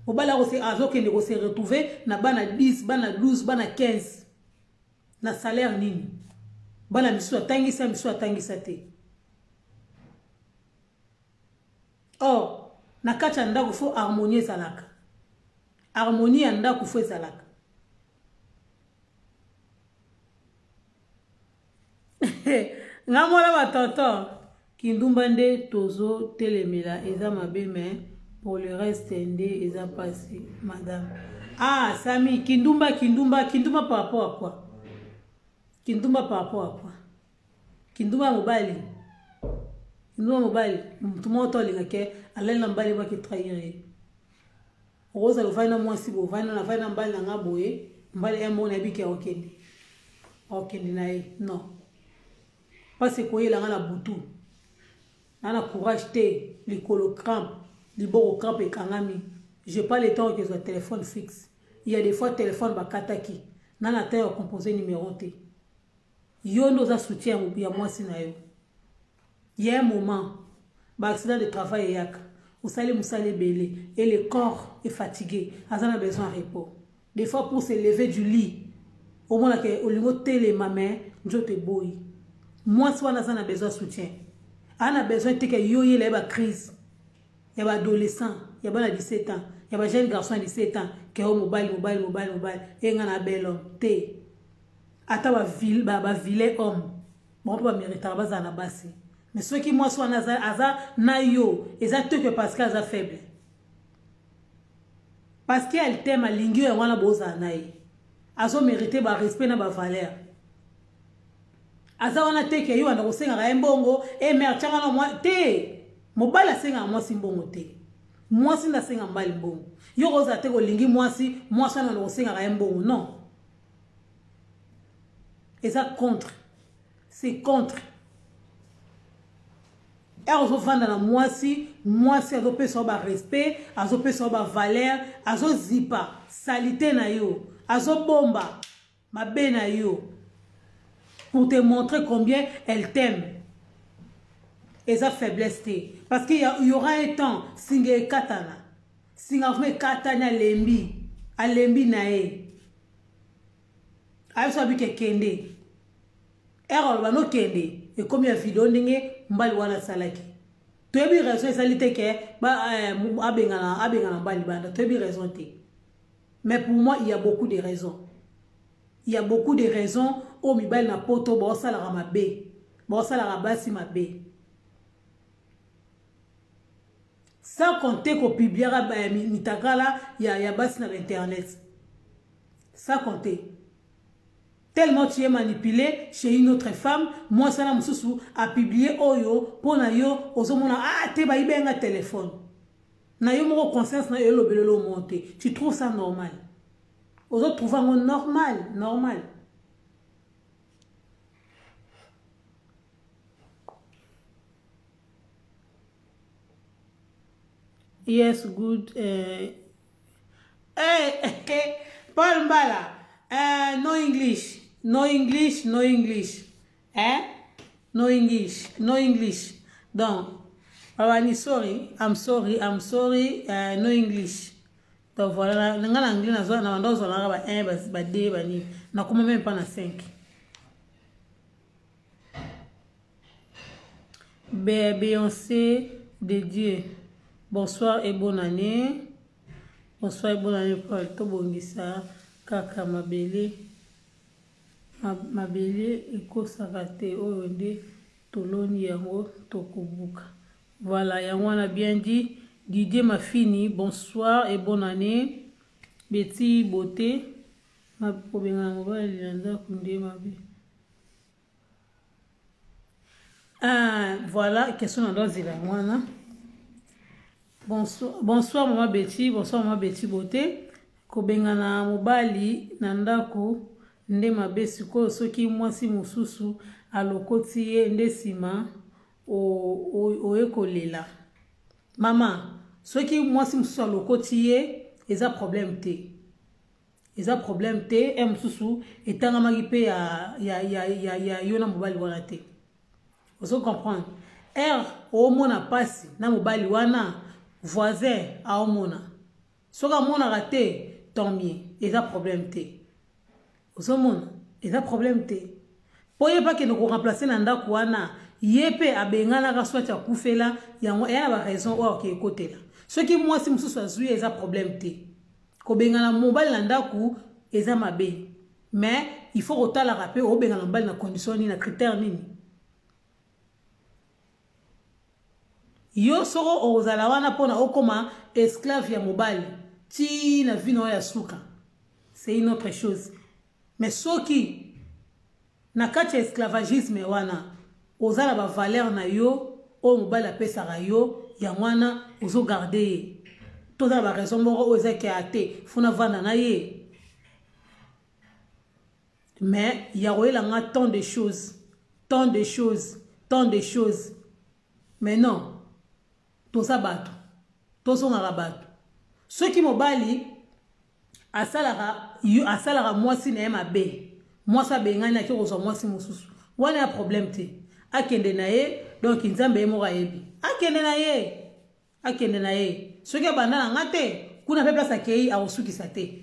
Mobali azokende ko se retrouver na bana 10, bana 12, bana 15. Na salaire nini? Bana misu atangisa, misu atangisa te. Or, na kati ya ndako faut harmonie ezalaka. Harmonie ya ndako faut ezalaka. Nga mwana ba tonton kindumba nde tozo telemela eza mabe mais pour le reste nde eza pasi madame. Ah Sami kindumba kindumba kindumba par rapport à quoi? Kindumba par rapport à quoi? Kindumba mobali. Kindumba mobali mutu moko to alinga ke alali na mobali baki trahir ye. Okozala ovandi na mwasi boye, ovandi na ovandi na mobali na nga boye, mobali un moko nayebi ke akokende. Akokende na ye. Non. Pasi ekoyela nga na butu. Na na courage te, likolo crampe, liboko crampe ekangami. J'ai pas le temps que zo téléphone fixe. Il y a des fois téléphone bakataki. Na na temps ya composer numéro te. Yo nde oza soutien ya mwasi na yo. Il y a un moment, ba accident de travail eyaka. Osali mosala ebele et le corps est fatigué. Aza na besoin de repos. Des fois pour se lever du lit, omona ke olingo telema mais nzoto eboyi. Mwasi wana aza na besoin soutien. Aza na besoin te ke yo yela ye ba crise ya ba adolescent ya bana 17 ans ya ba jeune garçon ya 17 ans ke o mobali mobali mobali mobali e nga na bel homme te. Ata ba vil, ba, ba vilain homme bango mpe bameritaka bazala na basi. Mais soki mwasi wana aza, aza na yo eza te que parce que aza faible. Parce que elle t'aime alingi yo yango wana bozala na ye. Azo mériter ba respect na ba valeur. Aza wana te ke yo anda kosengaka ye mbongo e mère tianga na mwa te. Mobali asengaka mwasi mbongo te. Mwasi nde asenga mobali mbongo. Yo kozala te kolingi mwasi, mwasi wana anda kosengaka ye mbongo. Non. Eza contre. C'est contre. Ere ozofanda na mwasi, mwasi azopesa yo ba respect, azopesa yo ba valeur, azozipa salite na yo, azobomba mabe na yo pour te montrer combien elle t'aime. Eza faiblesse te parce qu'il y aura un temps singa ekatana, singa vraiment ekatani, alembi, alembi na ye, ayebi so abike kende. Ere aloba nokende ekomi ya video ndenge mobali wana asalaki. Toyebi raison esali te ke abengana, abengana mobali banda, toyebi raison te. Mais pour moi il y a beaucoup de raisons. Il y a beaucoup de raisons oyo mibali na poto baosalaka mabe, baosalaka basi mabe. Sans compter kopubliaka mitakala ya basi na internet. Sans compter. Tellement tu es manipulé chez une autre femme, moi ça na mususu a publié oyo pona yo ozomona ah te ba ibenga téléphone. Na yo moko conscience na yo lobelelo monte. Tu trouves ça normal? Ozo trouver ngo normal, normal. Yes, good. Hey, hey, Paul Mbala. No English, no English, no English. Eh? No English, no English. Donc, Babani, sorry, I'm sorry, I'm sorry, no English. Donc voilà, na nga na anglais na zo na bando zo na ba 1 ba, ba 2 ba ni. Na koma même pas na 5. Beyoncé de Dieu. Bonsoir et bonne année. Bonsoir et bonne année Paul. Tobongisa kaka mabele. Mabele ekosaka te oyo nde toloni yango tokobuka. Voilà, yango wana bien dit. Didier Mafini, bonsoir et bonne année. Betty Beauté, kobengana mobali na ndako nde mabe. Ah, voilà, question na ndozela yango wana. Bonsoir, bonsoir maman Betty, bonsoir maman Betty Beauté. Kobengana mobali na ndako nde mabe sikoyo soki mwasi mosusu alokoti ye nde nsima oye kolela. Mama, soki mwasi mosusu alokoti ye eza problème te. Eza problème te, e mosusu etangamaki pe ya yo na mobali wana te. Ozo comprendre? R omona pasi na mobali wana, voisin aomona. Soki amonaka te, tant mieux, eza problème te. Ozomona, eza problème te. Po ye pa kende ko remplacer na ndako wana, ye pe abenganaka soit akufela, yango eya na ba raison oyo akoki ekotela. Soki mwasi mosusu azwi eza problème te. Kobengana mobali na ndako eza mabe. Mais il faut kotalaka pe obengana mobali na condition nini, na critère nini. Yo soko ozala wana pona okoma esclave ya mobali ti na vie na yo ya suka. C'est une autre chose. Mais soki na kati ya esclavagisme wana ozala ba valeur na yo oyo mobali apesaka yo, yango wana ozo garder ye. Tozala ba raison moko oyo eza ke ate funa vanda na ye. Mais ya koyela nga tant de choses, tant de choses, tant de choses. Mais non, toza bato, tozongaka bato. Soki mobali asalaka yo, asalaka mwasi na ye mabe, mwasi abengani ake kozwa mwasi mosusu, wana ya problème te, akende na ye. Donc Nzambe ye moko ayebi, akende na ye, akende na ye. Soki abanda na nga te, kuna pe place akei akosukisa te.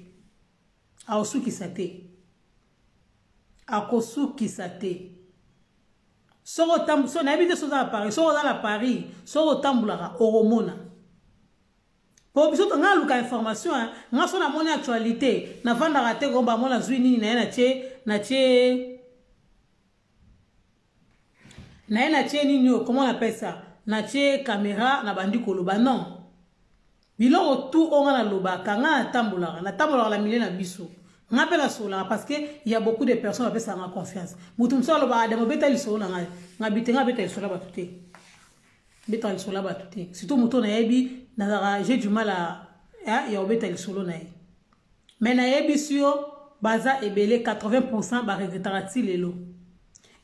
Akosukisa te. Akosukisa te. Soki otambu so nayebi te soki oza na Paris, soki oza na Paris, soki otambolaka okomona. Po biso to nga luka information hein, nga so namoni actualité, navandaka te ko ba mona zui nini naye na tie na tie naye na tie nini oyo comment on appelle ça na tie caméra na bandi koloba non biloko tout oyo nga nalobaka nga natambolaka natambolaka na milieu na biso nga mpe nasololaka parce que ya beaucoup de personnes bapesaka nga confiance moto mosusu alobaka demo beta lisolo na ngai nga bite nga beta lisolo ya bato te betaka lisolo ya bato te surtout moto nayebi nazalaka j'ai du mal à ya kobeta lisolo na ye Mais nayebisi yo baza ebele 80% ba regrettaka ti lelo.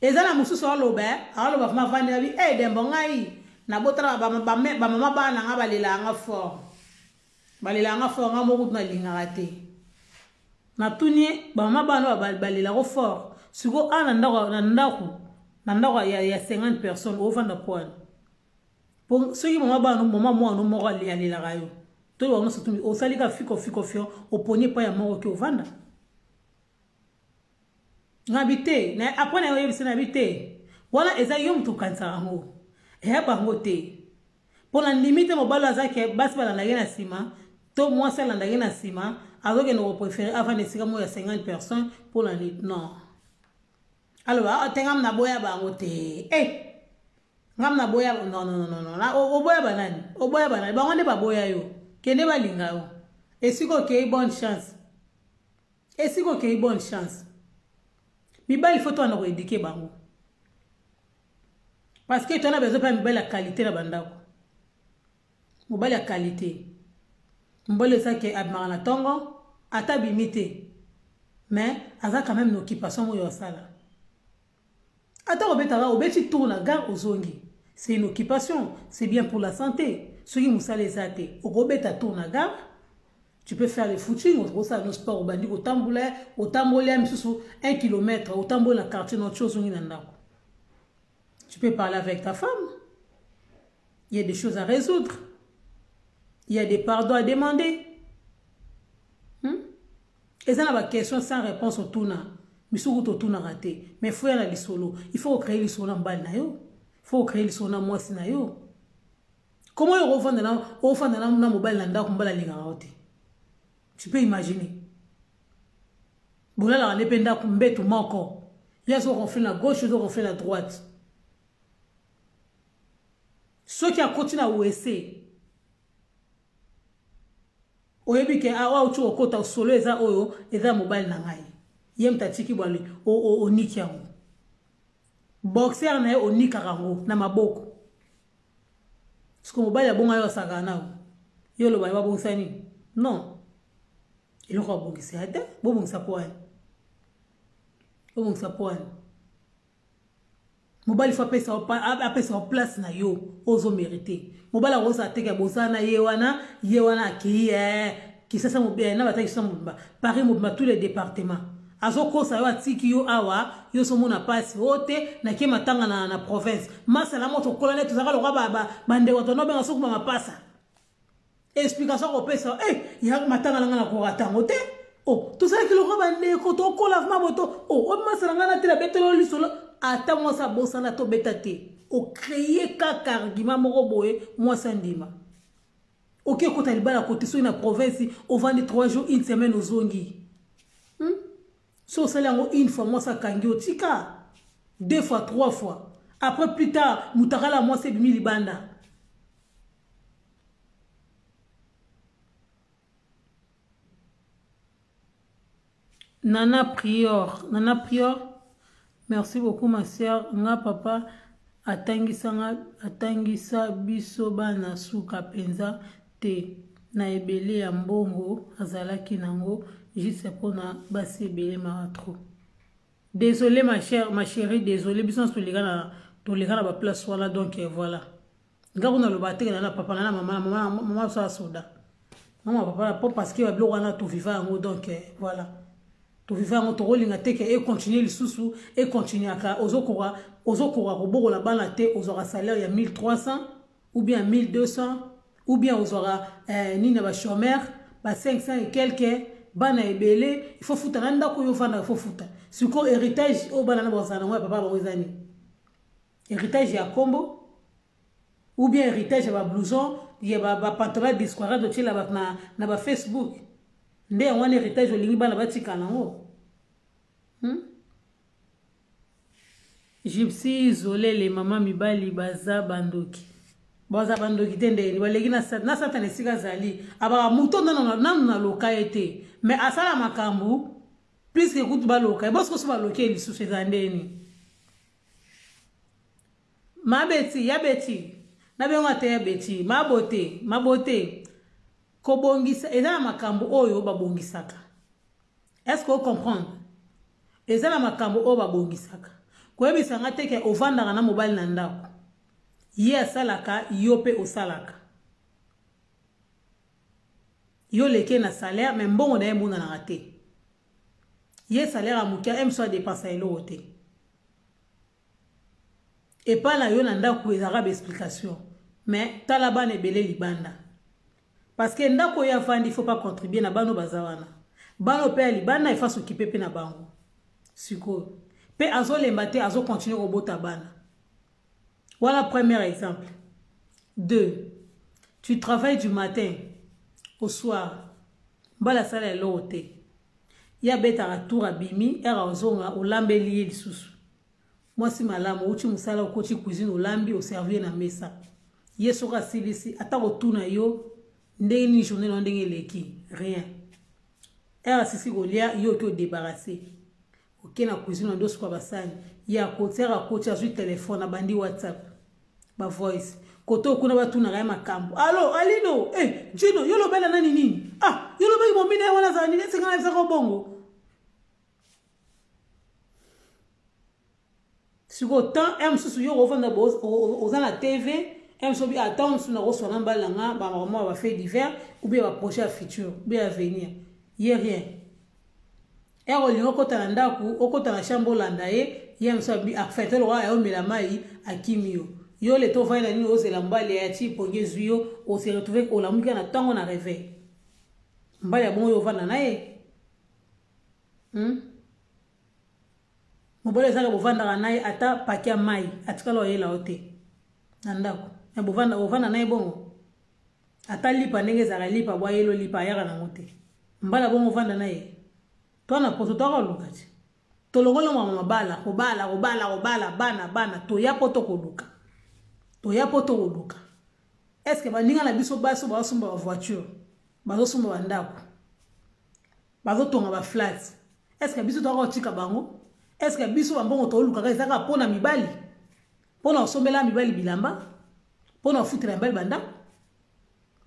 Eza na mosusu aloba eh, aloba vraiment avandi abi eh dembo ngai nabotala ba ba ba mama bana nga balelaka nga fort. Balelaka nga fort nga moko kutu nalingaka te. Natuni ye ba mama bana balelaka fort. Sikoyo awa na ndako na ndako na ndako ya, ya 50 personnes ovanda poani. Po soki mama bana mama mwana moko alelaka yo to bango nyonso tumi osali ka fiko fiko fio oponi epai ya moko oke ovanda ngabi te na apres na yo oyebisa nabi te wana eza yo moto okanisaka yango eya bango te mpo na ndimi te mobali aza ke basi balandaki na nsima to mwasi alandaki na nsima azokende koprefere avanda esika moko ya 50 personnes mpo na nini non aloba ah, te ngam naboya bango te e eh! Ngam na boya non non non non oboya banani oboya banani bango nde baboya yo kende balinga yo esika okei bonne chance esika okei bonne chance mibali fo towana koedike bango parce que towana besoin mpe mibali ya qualité na bandako mobali ya qualité mobali eza ke abimaka na ntongo ata abimi te mais aza quand même na occupation moyo asala Ata obetaka obeti tour na gare ozongi. C'est une occupation, c'est bien pour la santé. Soki musala eza te, okobeta tour na gare. Tu peux faire le footing, okosala no sport obandi kotambola, otamboli ya misusu 1 km, otamboli na quartier na otio ozongi na ndako. Tu peux parler avec ta femme. Il y a des choses à résoudre. Il y a des pardons à demander. Eza na ba questions sans réponse otuna. Misusu kutu otunaka te. Mais faut ya na lisolo. Il faut créer lisolo na mobali na yo. Il faut créer lisolo na mwasi na yo. Comment yo ofanda na ofanda na na mobali na ndako mobali alingaka yo te. Tu peux imaginer. Bolalaka nde mpe ndako mbetu moko. Ye azo ronfler na gauche, ozo ronfler na droite. Soki akoti na WC, oyebi ke awa ah, auti kokota solo eza oyo eza mobali na ngai ye moto atiki bwale oniki yango boxer na ye onikaka yango na maboko siko mobali abonga yo asakaka nao yo oloba ye babongisa nini non eloko abongisa ya te bobongisa po wani bobongisa po wani mobali fo apesa apesa yo place na yo ozo merite mobali akozala teke boza na ye wana ye wana akei eh, kisasa eh, na bata kisasa mobimba paris mobimba tous les départements azokosa yo atiki yo awa yo ozomona mpasi o te nakie matanga na, na province masala moto okola nde tozalaka lokwa bandeko tonobenga soki bamapasa explication akopesa e eh, ya matanga na ngai nakoka tango te o oh, tozalaki lokola bandeko tokola vraimen boto o oh, omasa na ngai na te nabetelo lisolo ata mwasi abosana tobeta te ocreye kaka argument moko boye mwasi andima oke okota libala kote soki na province ovandi 3 jours une semaine ozongi hmm? so osali yango une fois mwasi akangi yo tika deux fois trois fois après plus tard mutakala ya mwasi ebimi libanda Nana Prior, Nana Prior, merci beaucoup ma sœur. Nga papa atangisa nga atangisa biso bana suka penza te na ebele ya mbongo azalaki nango juste pona basi ebele mawa trop. Désolé ma chère, ma chérie, désolé biso nyonso toleka na toleka na ba place wana donc eh, voilà. Nga kuna loba teke na papa na mama na mama mama so soda. Mama papa na po parce que ba biloko wana to viva yango donc eh, voilà. To viva yango tokolinga te ke e continuer lisusu e continuaka ozokoka ozokoka kobokola bana te ozwaka salaire ya 1300 ou bien 1200 ou bien ozwaka eh, nini ya ba chômeur ba 500 et quelques. Bana ebele, il faut futa na ndako yo fanda, il faut futa. Sikoyo héritage oyo bana na bazala nango ya papa bango eza nini? Héritage ya kombo ou bien héritage ya ba blouson ya ba, ba pantalon ya disquara totiela bato na, na ba Facebook nde yango wana héritage olingi bana batika nango Gypsy Zolele mama mibali baza bandoki baza bandoki te ndeni baleki na na satana esika azali abaka moto nanu naloka ye te mais asala makambo puiske kutu baloka ye bosikoso baloki ye lisusu eza ndeni mabeti ya beti nabengo ata ya beti mabote mabote kobongisa eza na makambo oyo babongisaka. Est-ce que comprendre? Eza na makambo oyo babongisaka. Koyebisa nga te ke ovandaka na mobali na ndako. Ye asalaka, yo pe osalaka. Yo leke na salaire, mais mbongo na ye emonanaka te. Ye salaire ya moke, ye mosusu adepensa eloko te. Epai na yo na ndako ezalaka ba explication. Mais tala bana ebele libanda. Parce que ndako oyo avandi, il faut pas contribuer na bano baza wana. Bano pe ya libanda, il faut s'occuper pe na bango. Sikoyo. Pe azolemba te, azo continuer kobota bana. Voilà premier exemple. 2. Tu travailles du matin au soir. Mbala sala eloko te. Ya betaka tour abimi, era ozonga olambeli ye lisusu. Mwasi malamu, outi mosala okoti cuisine olambi oservir na mesa. Ye soki asilisi ata kotuna yo ndenge nini journée na ndenge eleki, rien. Era asisi kolia yo oki odebarrasser. Oke na cuisine ndo suka basani. Ye akoti, era akoti azwi telefone abandi WhatsApp. Ba voice. Koto kuna batunaka ye makambo. Allo, Alino, eh, Gino, yo lobela nani nini? Ah, yo lobaki momina ye wana azala nini? Esenga na bisaka bongo. Sikoyo temps ya mosusu yo okofanda oza na TV, ya mosusu obi ata mosusu nakoswa na mbali na nga ba makambo ya ba fait divers ou bien ba projet ya futur ou bien avenir. Ye rien. Ere olingi okota na ndako, okota na chambre olanda ye, ye mosusu abi afete lokola ya omela mai akimi yo. Yo leta ovandi na nini ozela mobali ya ti pongi ezwi yo, ose retrouver olamuki na ntongo na réveil. Mobali ya bongo yo ovanda na ye. Mobali ezaka bovandaka na ye ata paki ya mai atikala oyela yo te na ndako. Me bovanda ovanda na ye bongo ata lipa ndenge ezalaka lipa bwa yelo lipa ayaka nango te. Mbala bongo ovanda na ye. To na poto to koluka ti. Tolongoli mama mabala kobala kobala kobala bana bana toya poto koluka. Toya poto koluka. Est-ce que baninga na biso basi bazosomba ba voiture, bazosomba ba ndako, bazotonga ba flat? Est-ce que biso tokotika bango? Est-ce que biso ba mbongo tolukaka ezaka pona mibali? Pona osombela mibali bilamba? Pona ofutela mibali ba ndako?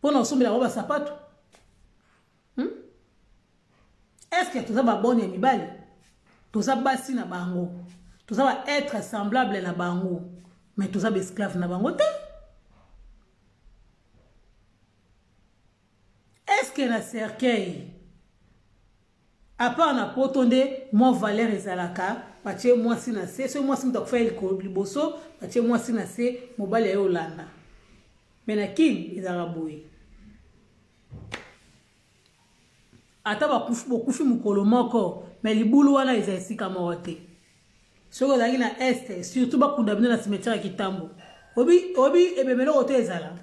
Pona osombela bango ba sapato? Est-ce que toza ba bonne ya mibali? Toza basi na bango. Toza ba être semblable na bango. Mais toza ba esclave na bango te. Est-ce que na cercueil à part na poto nde mwa valeur ezalaka, batie mwasi na se, soki mwasi moto akufa ye liboso, batie mwasi na se, mobali aye olanda. Mais na Kin ezalaka boye. Ata bokufi mokolo moko, mais libulu wana eza esika moko te. Soki ozalaki na est, surtout bakunda bino na cimetière ya Kitambo. Obi obi ebemelo kote ezala.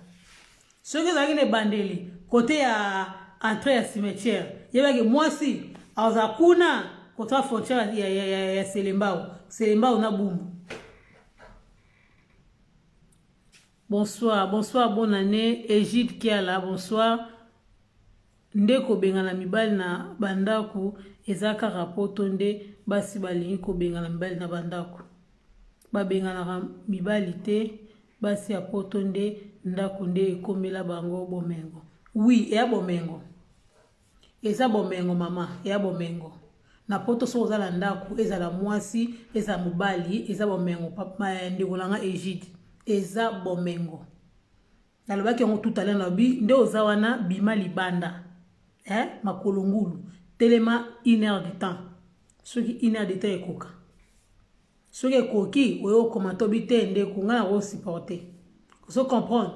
Soki ozalaki na ebandeli kote ya entrée ya cimetière, yebaki mwasi aza kuna kote ya frontière ya, ya, ya, ya Selembao, Selembao na Bumbu. Bonsoir, bonsoir, bonne année. Egide Kiala, bonsoir. Nde kobengana mibali na bandako eza kaka poto nde basi balingi kobengana mibali na bandako. Babenganaka mibali te, basi ya poto nde ndako nde ekomela bango bomengo. Oui, eya bomengo. Eza bomengo mama, eya bomengo. Na poto soki oza na ndako, ezala mwasi, ezala mobali, eza bomengo. Papa, ndeko na nga Egide, eza bomengo. Nalobaki yango tout à l'heure, nalobi nde oza wana bima libanda. Makolo ngulu, telema une heure de temps. Soki une heure de temps ekoka. Soki ekoki, oyo okoma tobi te ndeko nga na ko supporter. Ozo comprendre?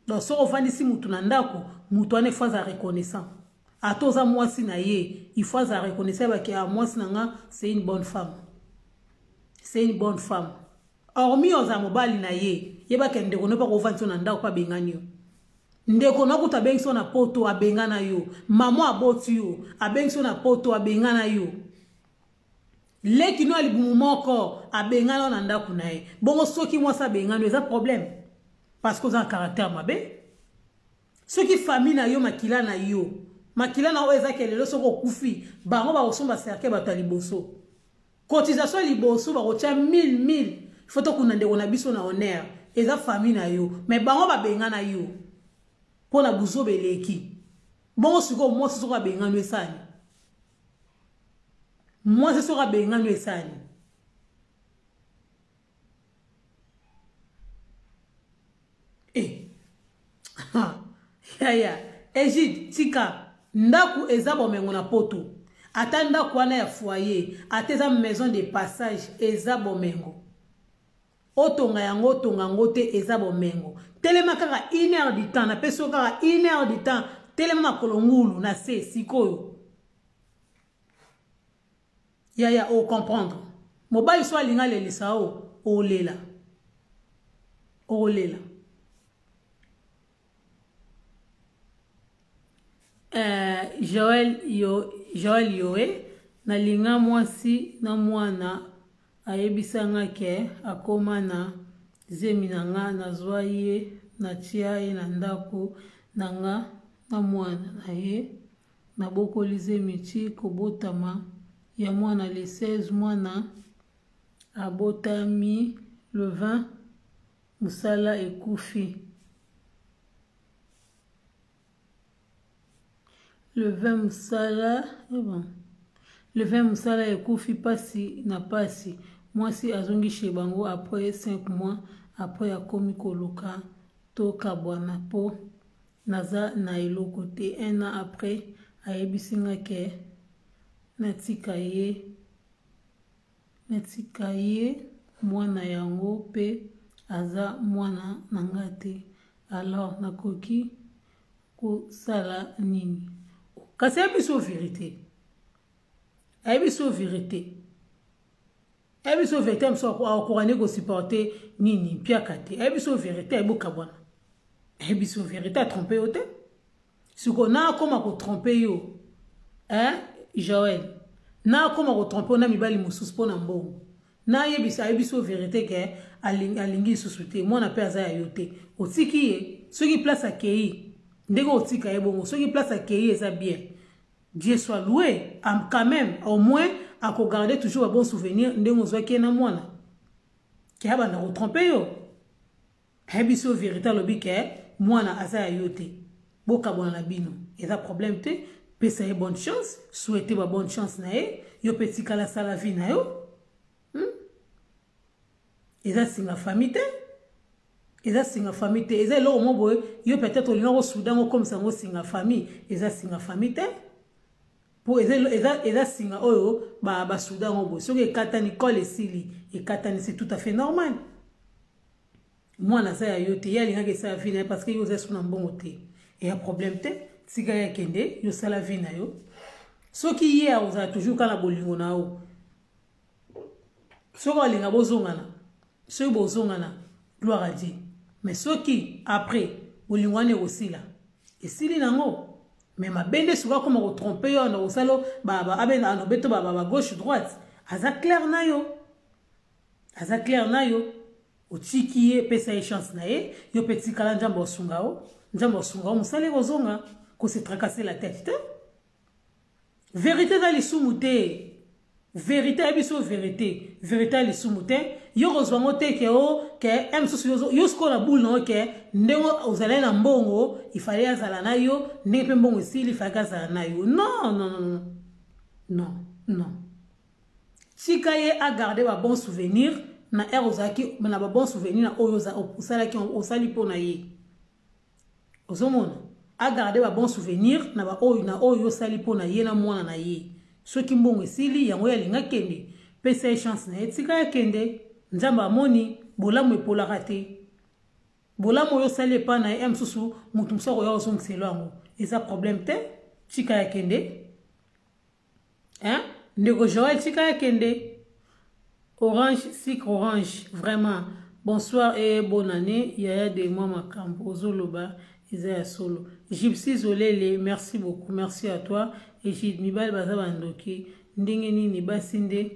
Donc soki ofandisi mutu na ndako, mutu wana il faut azala reconnaissant. Ata oza mwasi na ye, il faut azala reconnaissant bake ah mwasi na nga c'est une bonne femme. C'est une bonne femme. Hormis oza mobali na ye, yebaka ndeko no pa kovandisa na ndako pa bengani yo. Ndeko na kuta abengisi yo na poto abengana yo. Mama aboti yo, abengisi yo na poto abengana yo. Leki no ya libumu moko abengana yo na ndako na ye. Bongo soki mwasi abengani yo eza problème. Parce que oza na caractère mabe. Soki famille na yo makila na yo, makila na oyo eza ke lelo soki okufi, bango bakosomba cercueil bato ya liboso. Cotisation ya liboso bakotia 1000 1000. Faut tokunda ndeko na biso na honneur. Eza famille na yo, mais bango babengana yo. Pona buzoba eleki. Bongo sikoyo mwasi soki abengani esani. Mwasi soki abengani esani. Eh. Yaya, Egide, tika. Ndaku eza bomengo na poto. Ata ndaku wana ya foyer, ata eza maison de passage, eza bomengo. Otonga yango, otonga yango te, eza bomengo. Telema kaka une heure du temps, napesi yo kaka une heure du temps, telema makolo ngulu na se sikoyo. Yaya, o comprendre. Mobali so alinga lelisa o, olela. Olela. Joël yo Joël Yoe nalinga mwasi na mwana ayebisa nga ke akoma na zemi na nga nazwa ye natia ye na ndako na nga na mwana na ye nabokoli zemi ti kobotama ya mwana le 16 mwana abotami le 20 mosala ekufi le 20 mosala eh bon. Le 20 mosala ekufi pasi na pasi mwasi azongi chez bango après 5 mois après akomi koluka tokabwana po naza na eloko te un an après ayebisi nga ke natika ye natika ye mwana yango pe aza mwana na nga te alors nakoki kosala nini kasi ayebi so verité ayebi so verité ayebi so verité mosusu akoka nde kosupporte nini mpiaka te ayebi so verité ayebokabwana ayebi so verité atrompe yo te sikoyo na akoma kotrompe yo eh, Joël na akoma kotrompe yo na mibali mosusu mpo na mbongo nayebisa ayebi so verité ke alingi lisusu te mwana mpe aza ya yo te otiki ye soki place akei ndenge otika ye bongo soki place akei eza bien Dieu soit loué quand même au moins akogarde toujours ba bon souvenir ndenge ozwaki ye na mwana ke abanda kotrompe yo ayebi so verité alobi ke mwana aza ya yo te bokabwana na bino eza problème te pesa ye bonne chance souhaite ba bonne chance na ye yo mpe tikala sala vie na yo Eza singa famille te eza singa famille te eza eloko mo boye yo peut-être olinga kosuda yango okomisa yango singa famille eza singa famille te po eza, eza, eza singa oyo basuda yango boye soki ekatani kole esili ekatani c'est tout à fait normal mwana aza ya yo te ye alingaki esala vie na ye parce que yo oza su na mbongo te eya problème te tika ye akende yo sala vie na yo soki ye akozala toujours kaka na bolingo na yo soki alinga bozongana soki bozongana gloire à Dieu mais soki après bolingo wana ekosila esili nango mais mabe nde soki akoma kotrompe yo na kosala abenda anobeto ba gauche droite aza clair na yo aza clair na yo otiki ye pesa ye chance na ye yo mpe tikala nzambe osunga yo nzambe osunga yo mosala ekozonga kose tracasser la tête te verité eza lisumu te verité ayebi so verité verité ya lisumu te yo kozwa yango te ke o ke m susu yo sikoyo na boule na yo ke ndenge ozalaki na mbongo ifale azala na yo ndenge mpe mbongo esili ifalaki azala na yo non non non non non tika ye agarde ba bon souvenir na heure ozalaki na ba bon souvenir na oyo osalaki osali mpo na ye ozomona agarde ba bon souvenir na ba oyo na oyo osali mpo na ye na mwana na ye soki mbongo esili yango ye alinga kende pesa ye chance na ye tika ye kende nzambe amoni bolamu epolaka te bolamu oyo osali epai na ye mosusu moto mosusu akoya kozongiselo yango eza problème te. Tika ya kende. Hein? Ndeko Joël, tika ya kende. Orange, sucre orange, vraiment. Bonsoir et bonne année. Yaya de moi makambo ozoloba eza ya solo. Gypsy Zolele, merci beaucoup. Merci à toi. Egide mibali baza bandoki. Ndenge nini basi nde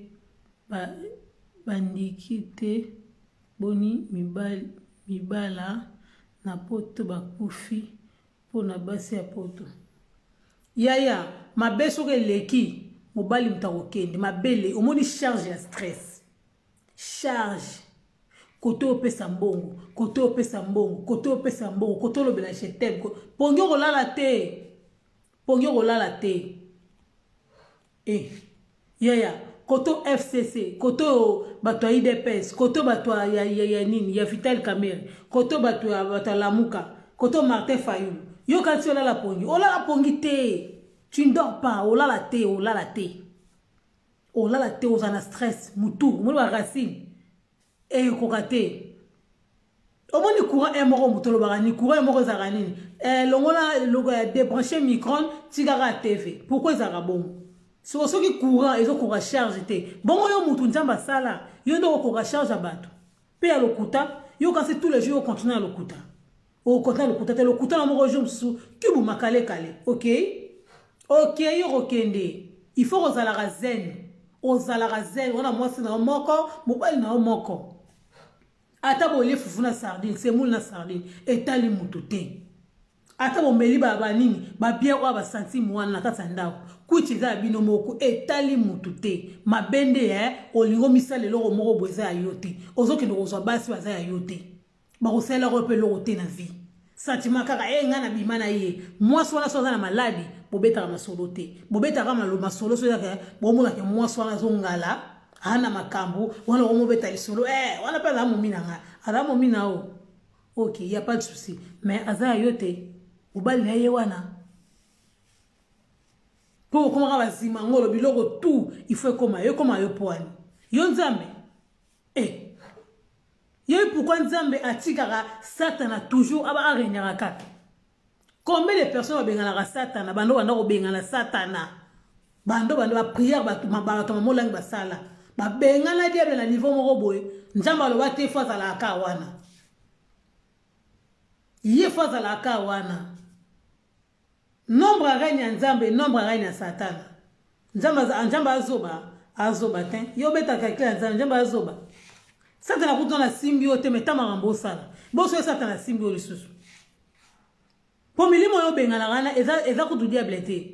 ba bandiki te boni mibali mibala na poto bakufi mpo na basi ya poto. Yaya mabe soki eleki mobali moto akokende mabele omoni charge ya stress charge kote opesa mbongo kote opesa mbongo kote opesa mbongo kote olobela je t'aime pongi okolala te pongi okolala te eh yaya koto fcc koto bato ya idps koto bato ya, ya, ya nini ya vital kamere koto bato ya bato ya lamuka koto martin fayulu yo kasi olala pongi olala pongi te tu ne dors pas olala te olala te olala te oza na stress mutu omoni ba racine ekoka te omoni courant e moko moto olobaka nini courant e moko ezalaka nini eh, longola eh, débranche micron tikaka tv pourquoi ezalaka bongo soko soki courant ezokoka charge te bongo yo motu nzambe asala yo nde okokoka charge ya bato mpe ya lokuta yo kasi tous les jours okontinue ya lokuta okontinue ya lokuta te lokuta na moko jour mosusu kibu makalekale ok ok yo kokende il faut kozalaka zen ozalaka zen wana mwasi na yo moko mobali na yo moko ata bolie fufu na sardine semoule na sardine etali moto te ata bomeli banini babiere oyo basantime wana na kati ya ndako kwiti eza ya bino moko etali moto te mabe nde eh, olingi omisala eloko moko boye eza ya yo te ozokende kozwa basi baza ya yo te bakosalelaka yo mpe eloko te na vie sentiment kaka e ngai nabima na ye mwasi wana so aza na maladi bobetaka masolo te bobetaka masolo so ezaka bomonaka mwasi wana azongala ana makambo wana okomobeta lisolo e wana mpe aza momi na ngai aza momi na o ok ya pas de souci mais aza ya yo te mobali na ye wana mpo okomaka bazima ngolo biloko tout il faut ekoma yo ekoma yo poani yo nzambe eh yebi pourquoi nzambe atikaka satana toujours aba aregnaka kaka combien de personnes babenganaka satana bando banda kobengana satana bando banda baprière bato mamolangi basala babengana diable na niveau moko boye nzambe aloba te fo azalaka ka wana ye fo azalaka ka wana Nombre ya règne ya Nzambe, nombre ya règne ya Satana. Nzambe Nzambe azoba, azoba te. Yo beta calcul ya Nzambe, Nzambe azoba. Satana kutu na simbi yo te, mais ta makambo osala. Boso yo Satana simbi yo lisusu. Po milimo yo benganaka wana eza eza kutu diable te.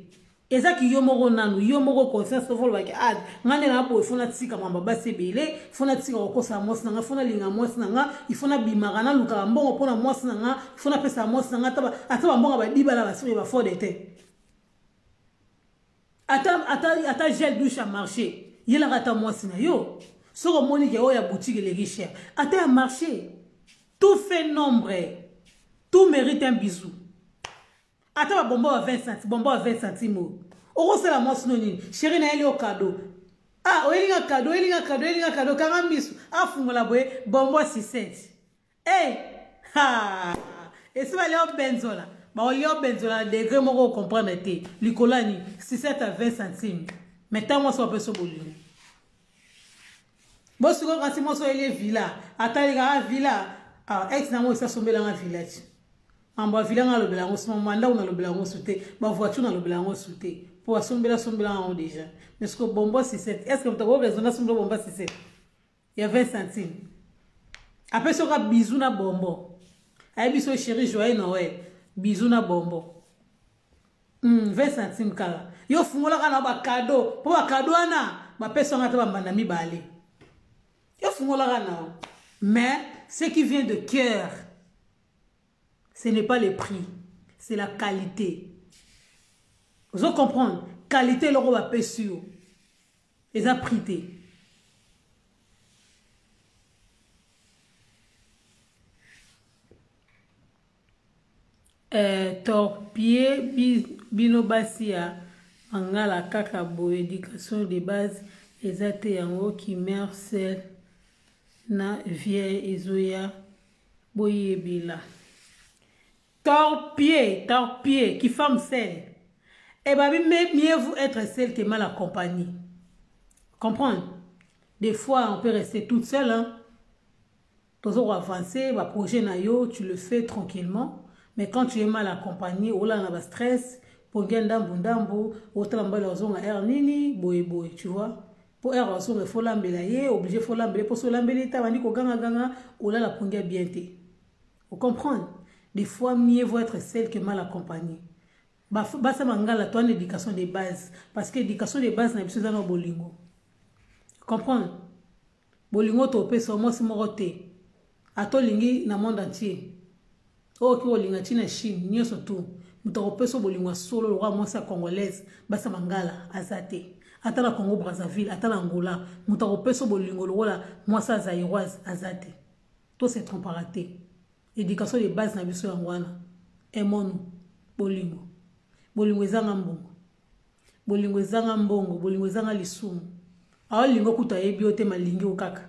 Eza ki yo moko nanu, yo moko conscience to volobaki ah nga nde na boye fo natika mamba basi ebele, fo natika kokosa mwasi na nga, fo nalinga mwasi na nga, il faut nabimaka nalukaka mbongo mpo na mwasi na nga, il faut napesaka mwasi na nga ata bambongo badiba na basiri bafode te. Ata, ata, ata gel douche ya marché yelaka ata mwasi na yo soki omoni ke oyo ya boutique eleki cher ata ya marché tout fait nombre tout mérite un bisou ata ba bombo ya 20 centimes bombo ya 20 centimes oyo okosala mwasi no nini sheri nayeli yo kado ah oyeli nga kado oyeli nga kado oyeli nga kado kanga miso afungola boye bombo ya 6 hey! ha esi balia obenzola baolia obenzola na degre moko okomprendre te likolo ya nini 6 à 20 centimes mais ntango mwasi bapesa bolingo bosikoyo kasi mwasi oyeli ye villa atali kaka villa ah, ex nango esi asombelanga villa ti mambo ya villa nga alobela yango sima mambo ya ndako nalobela yango su te bavoiture nalobela yango su te mpo asombela asombela yango déjà mais siko bombo 67 est ce que moto akoki raisonne asombela bombo 67 ya 20 centime apesi yoka bisou na bombo ayebi so chéri joyeux noël bisou na bombo 20 centime kaka yo fungolaka na bakado mpo bakado wana bapesi yango ata bambanda mibale yo fungolaka na yo mais ce qui vient de cœur ce n'est pas le prix c'est la qualité ozo comprendre qualité eloko bapesi yo eza prix te Eh, torpille bino basi ya mangala kaka boye education de base eza te yango ki mère seule na vieille ezoya boyebela torpille torpille ki femme seule. E babi mieux vous être seul que mal accompagné. Comprendre? Des fois, on peut rester toute seule. Hein? Toujours avancer, ba projet na yo, tu le fais tranquillement. Mais quand tu es mal accompagné, ola na ba stress, pongi ndambu ndambu, otala mobali azonga heure nini, boye boye, tu vois. Po heure azonga, faut lambela ye, obligé faut lambela, po so lambela ta bandi ko ganga ganga, olala pongi bien te. Vous comprenez? Des fois, mieux vaut être seul que mal accompagné. Basa mangala toi éducation de base parce que éducation de base na biso eza na bolingo. Comprendre? Bolingo topesa mwasi moko te. Ata olingi na monde entier. Oyo okoki kolinga ti na Chine nyonso tu. Moto akopesa bolingo ya solo lokola mwasi ya congolaise basa mangala aza te. Ata na Congo Brazzaville, ata na Angola, moto akopesa bolingo lokola mwasi ya zairoise aza te. To se trompera te. Éducation de base na biso yango wana. Aimons-nous. Bolingo. Bolingo ezanga mbongo. Bolingo ezanga mbongo, bolingo ezanga lisumu. Aolingo kutu ayebi yo te malingi yo kaka.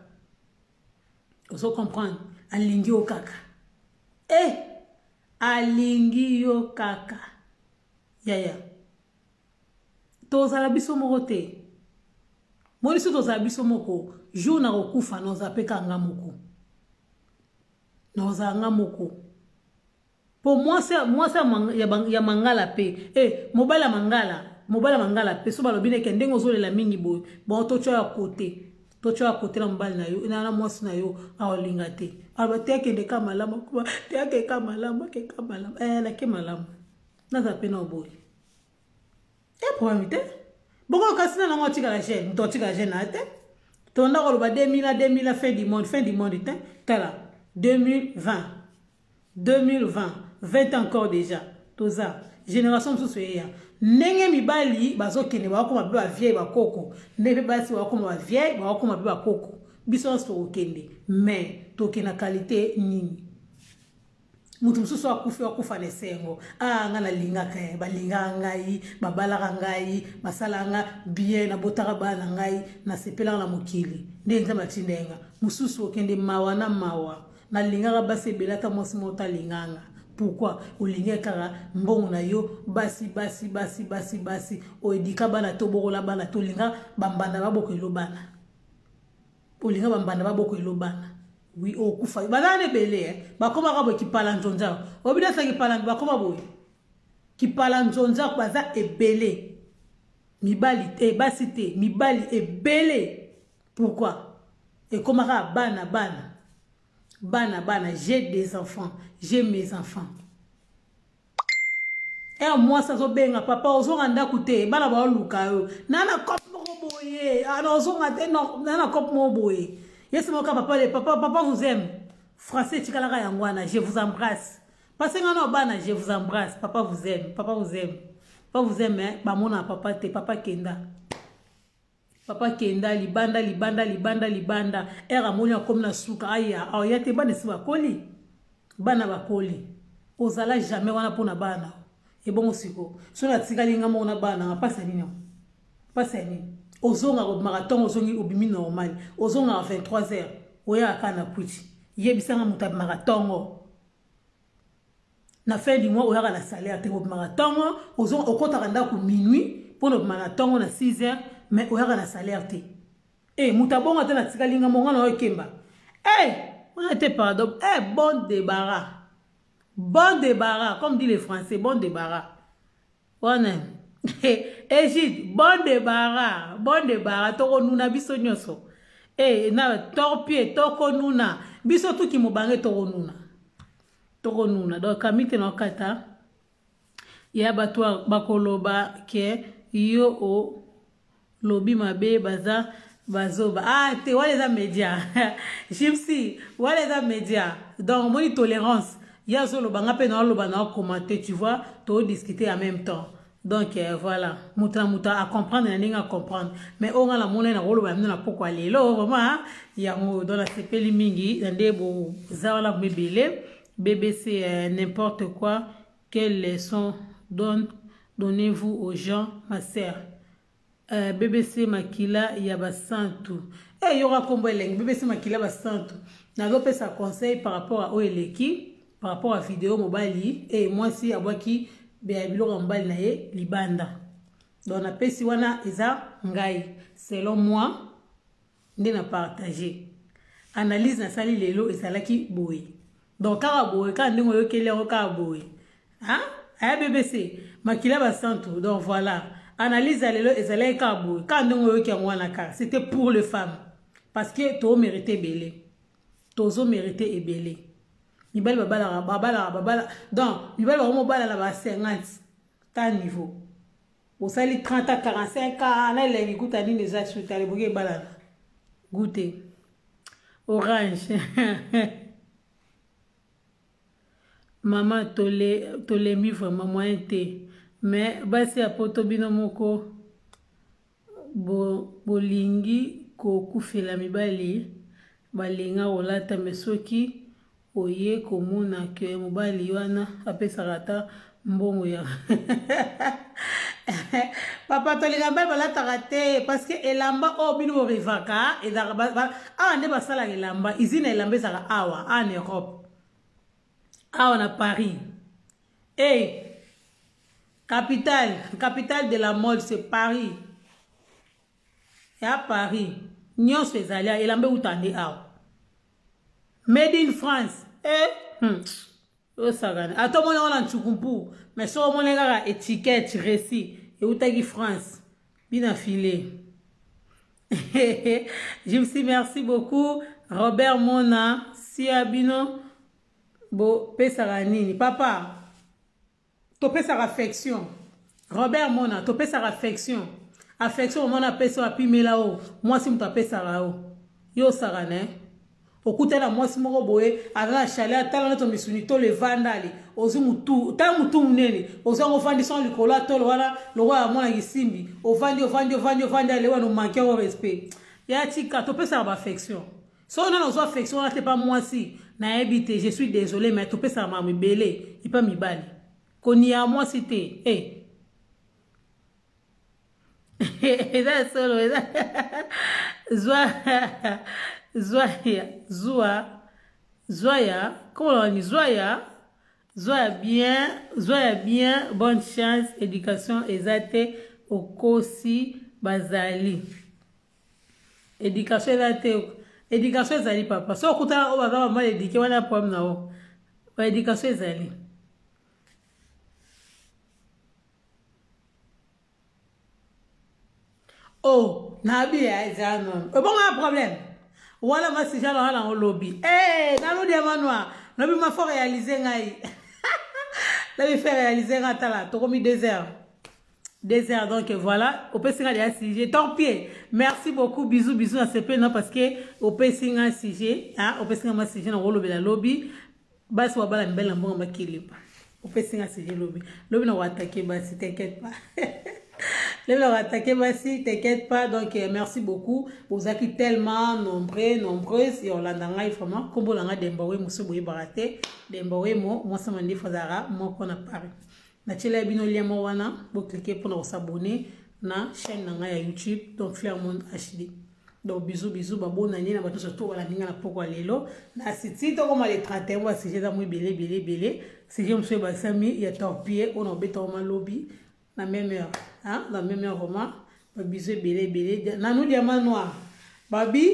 Ozo comprendre? Alingi yo kaka. Eh! Alingi yo kaka. Yaya. Tozala biso moko te. Moni so tozala biso moko, jour na kokufa na ozala pe kanga moko. Na ozala nga moko. Po mwasi mwasi ya mangala pe eh mobali ya mangala mobali ya mangala pe so balobi neke ndenge ozolela mingi boye bon totya ya kote totya ya kote na mobali na yo na mwasi na yo aolinga te aloba te akende ka malamu te ake ka malamu ake ka malamu eh nake malamu naza pe na oboye e problème te bongo kasi na nango atikala jeune moto atikala jeune na te tonda koloba 2000 na 2000 fin du monde fin du monde te tala 2020 2020 20 ans encore déjà toza génération mosusu eya ndenge mibali bazokende bakokoma mpe bavieille bakoko ndenge mpe basi bakokoma bavieille bakokoma mpe bakoko biso nyonso tokokende mais tokende na qualité nini moto mosusu akufi akufa na esengo ah ngai nalingaka ye balingaka ngai babalaka ngai basalaka nga bien nabotaka bana na ngai nasepelaka na mokili nde nzambe atinda ye nga mosusu okende mawa na mawa nalingaka basi ebele ata mwasi moko te alingaka nga pourquoi olingaki kaka mbongo na yo basi basi basi basi basi oedika bana te obokola bana te olinga bambanda babokelo bana olinga bambanda babokelo bana wi okufa baza na ebele eh. bakomaka boye kipala nzonza oyebi nasa kipala bakoma boye kipala nzonza baza ebele mibali te basi te mibali ebele pourquoi ekomaka bana bana bana bana j'ai des enfants j'ai mes enfants ere mwasi azobenga papa ozonga ndako te bana baoluka yo na na cope moko boye ah, na ozonga te na na cope moko boye yesi moka papa le papa papa vous aime français etikalaka yango wana je vous embrasse parce nga na bana je vous embrasse papa vous aime papa vous aime papa vous aime hein? bamona papa te papa kenda papa kenda libanda libanda libanda libanda ere amoni akomi na suka aya aoya te bana esi bakoli bana bakoli ozala jamais wana mpo na bana ebongo siko so natikali nga moko na bana nga mpasi ya nini yango mpasi ya nini ozongaka obimaka ntongo ozongi obimi normal ozongaka 23 heures oyaka kaka na kwiti yebisanga moto abimaka ntongo na fin du mois oyaka na salaire te obimaka ntongo okotaka ndako minuit mpo na obima na ntongo na 6 heures mais oyaka na salaire te e moto abongo ata natikali nga monga na oyo ekemba e wana te pardon e bon débarras bon débarras comme dit les français bon débarras wana egide bon débarras bon débarras tokonuna biso nyonso e na torpie tokonuna biso tuki mobange tokonuna tokonuna donc kami te nakata ya bato bakoloba ke yo olobi mabe baza bazoba ah te wana eza media gypsy wana eza media donc omoni tolérance ye azoloba nga mpe naoloba na commente tu vois todiscute en même temps donc euh, voilà moto na moto acomprendre na ndenge acomprendre mais oyo nga namona nakoloba na bino na pokwa lelo vraiment yango donc nasepeli mingi na nde boza wana mebele bbc euh, n'importe quoi quelle leçon donne donnez-vous aux gens ma sœur euh, bbc makila ya basantu e hey, yoka nkombo elengi bbc makila basantu nazopesa conseil par rapport à oyo eleki par rapport à video mobali e hey, mwasi abwaki biloko ya mobali na ye libanda. Donc napesi wana eza ngai selon moi nde na partage analyse nasali lelo ezalaki boye. Donc kaka boye, kaka ndenge oyokeli yango kaka boye. Hein? Aya BBC, makila basantu. Donc voilà, analyse ya lelo ezalaki kaka boye, kaka ndenge oyoki yango wana kaka. C'était pour les femmes parce que to mérite ebele, tozo mérite ebele. Mibali babalaka, babalaka, babala. Donc mibali bakomobala na ba 50 ta niveau. Osali 30 à 45 ans na elengi kuta nini eza suta leboki ebalana goûter orange. Mama tole tolembi vraiment moyen te, mais basi ya poto bino moko bo bolingi kokufela mibali balinga kolata, mais soki oye komona ke mobali wana apesaka ata mbongo ya papa, tolinga mibali balataka te parce que elamba oyo bino borevaka ezalaka awa nde basalaka elamba, usine elamba ezalaka awa en Europe, awa na Paris. Hey, capitale, capitale de la mode, c'est Paris. Ya Paris nyonso ezali elamba euta nde awa, made in France. Eh, osakana ata omoni yango na ncukumpu, mais soki omoni kaka étiquette récit eutaki France bina filet. Gypsy, merci beaucoup. Robert Mona sia bino bopesaka nini papa? Topesaka affection. Robert Mona, topesaka affection. Affection omona apesa, apimela o mwasi, moto apesaka o yo osaka ne okutana mwasi moko boye aza na chaleur, tala neti misuni tolo evandali, ozwi mutu, tala mutu monene, ozwi yango ovandi son likolo ya tolo wana lokola ya mwana kisimbi, ovandi ovandi ovandi ovandi, ale wana omanke yango respect ya tika. Topesaka baaffection. Soki nano ozwa affection wana te pa mwasi, nayebi te, je suis désolé, mais topesaka makambo ebele epa mibali, konia mwasi te. Hey. Eza solo, eza zwa zwa ya zwa zwa ya comment on dit, zwa ya zwa ya bien, zwa ya bien. Bonne chance. Éducation eza te, okosi, bazali éducation eza te. Éducation ezali papa, so okutana oyo baza bamal éduqué wana, problème na o ba éducation ezali. Oh, nabi ya eza non ebongo ya problème wana masija na wana olobi eh nanu diamant noir lobi ma faut réaliser ngai, lobi fait réaliser ngai. Tala tokomi 2 heures, 2 heures. Donc voilà, opesi nga deja sujet tant pis. Merci beaucoup, bisous bisous na sepe na parce que opesi nga sujet, hein, opesi nga ma sujet na kolobela lobi basi babala mibali na mbongo makilimba. Opesi nga sujet lobi, lobi na koatake basi, t'inquiète pas, lobi na koatake basi, t'inquiète pas. Donc merci beaucoup, bozalaki tellement nombreux, nombreuses ya olanda ngai vraiment. Nkombo na ngai Demba Wemo, so boyebaka te, Demba Wemo, mwasi mandefu azalaka moko na Paris. Natiela bino lien moko wana, boclique mpona kosabone na chaîne na ngai ya YouTube, donc Flair Monde HD. Donc bisous bisous, babonani na bato surtout balandi ngai na poko ya lelo na siti. Tokoma le 31, ba sujet eza mo ebele ebele ebele. Sujet mosusu ebakisami ya torpille oyo na obeta oma lobi na même heure, hein? Na même heure vraiment. Babisous ebele ebele nanu diamant noir, babi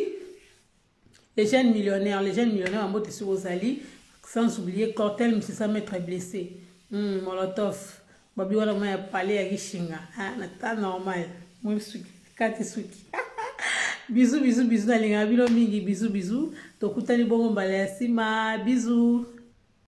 les jeunes millionnaires, les jeunes millionnaires bambote soki ozali, sans oublier Cortel Misisa, maître blessé, Molotov, babi wana mwa ya palais ya Kishinga, na ta normal moi suki kati suki. Bisous bisous bisous, nalingaka bino mingi. Bisous bisous, tokutani bongo mbala ya nsima. Bisous.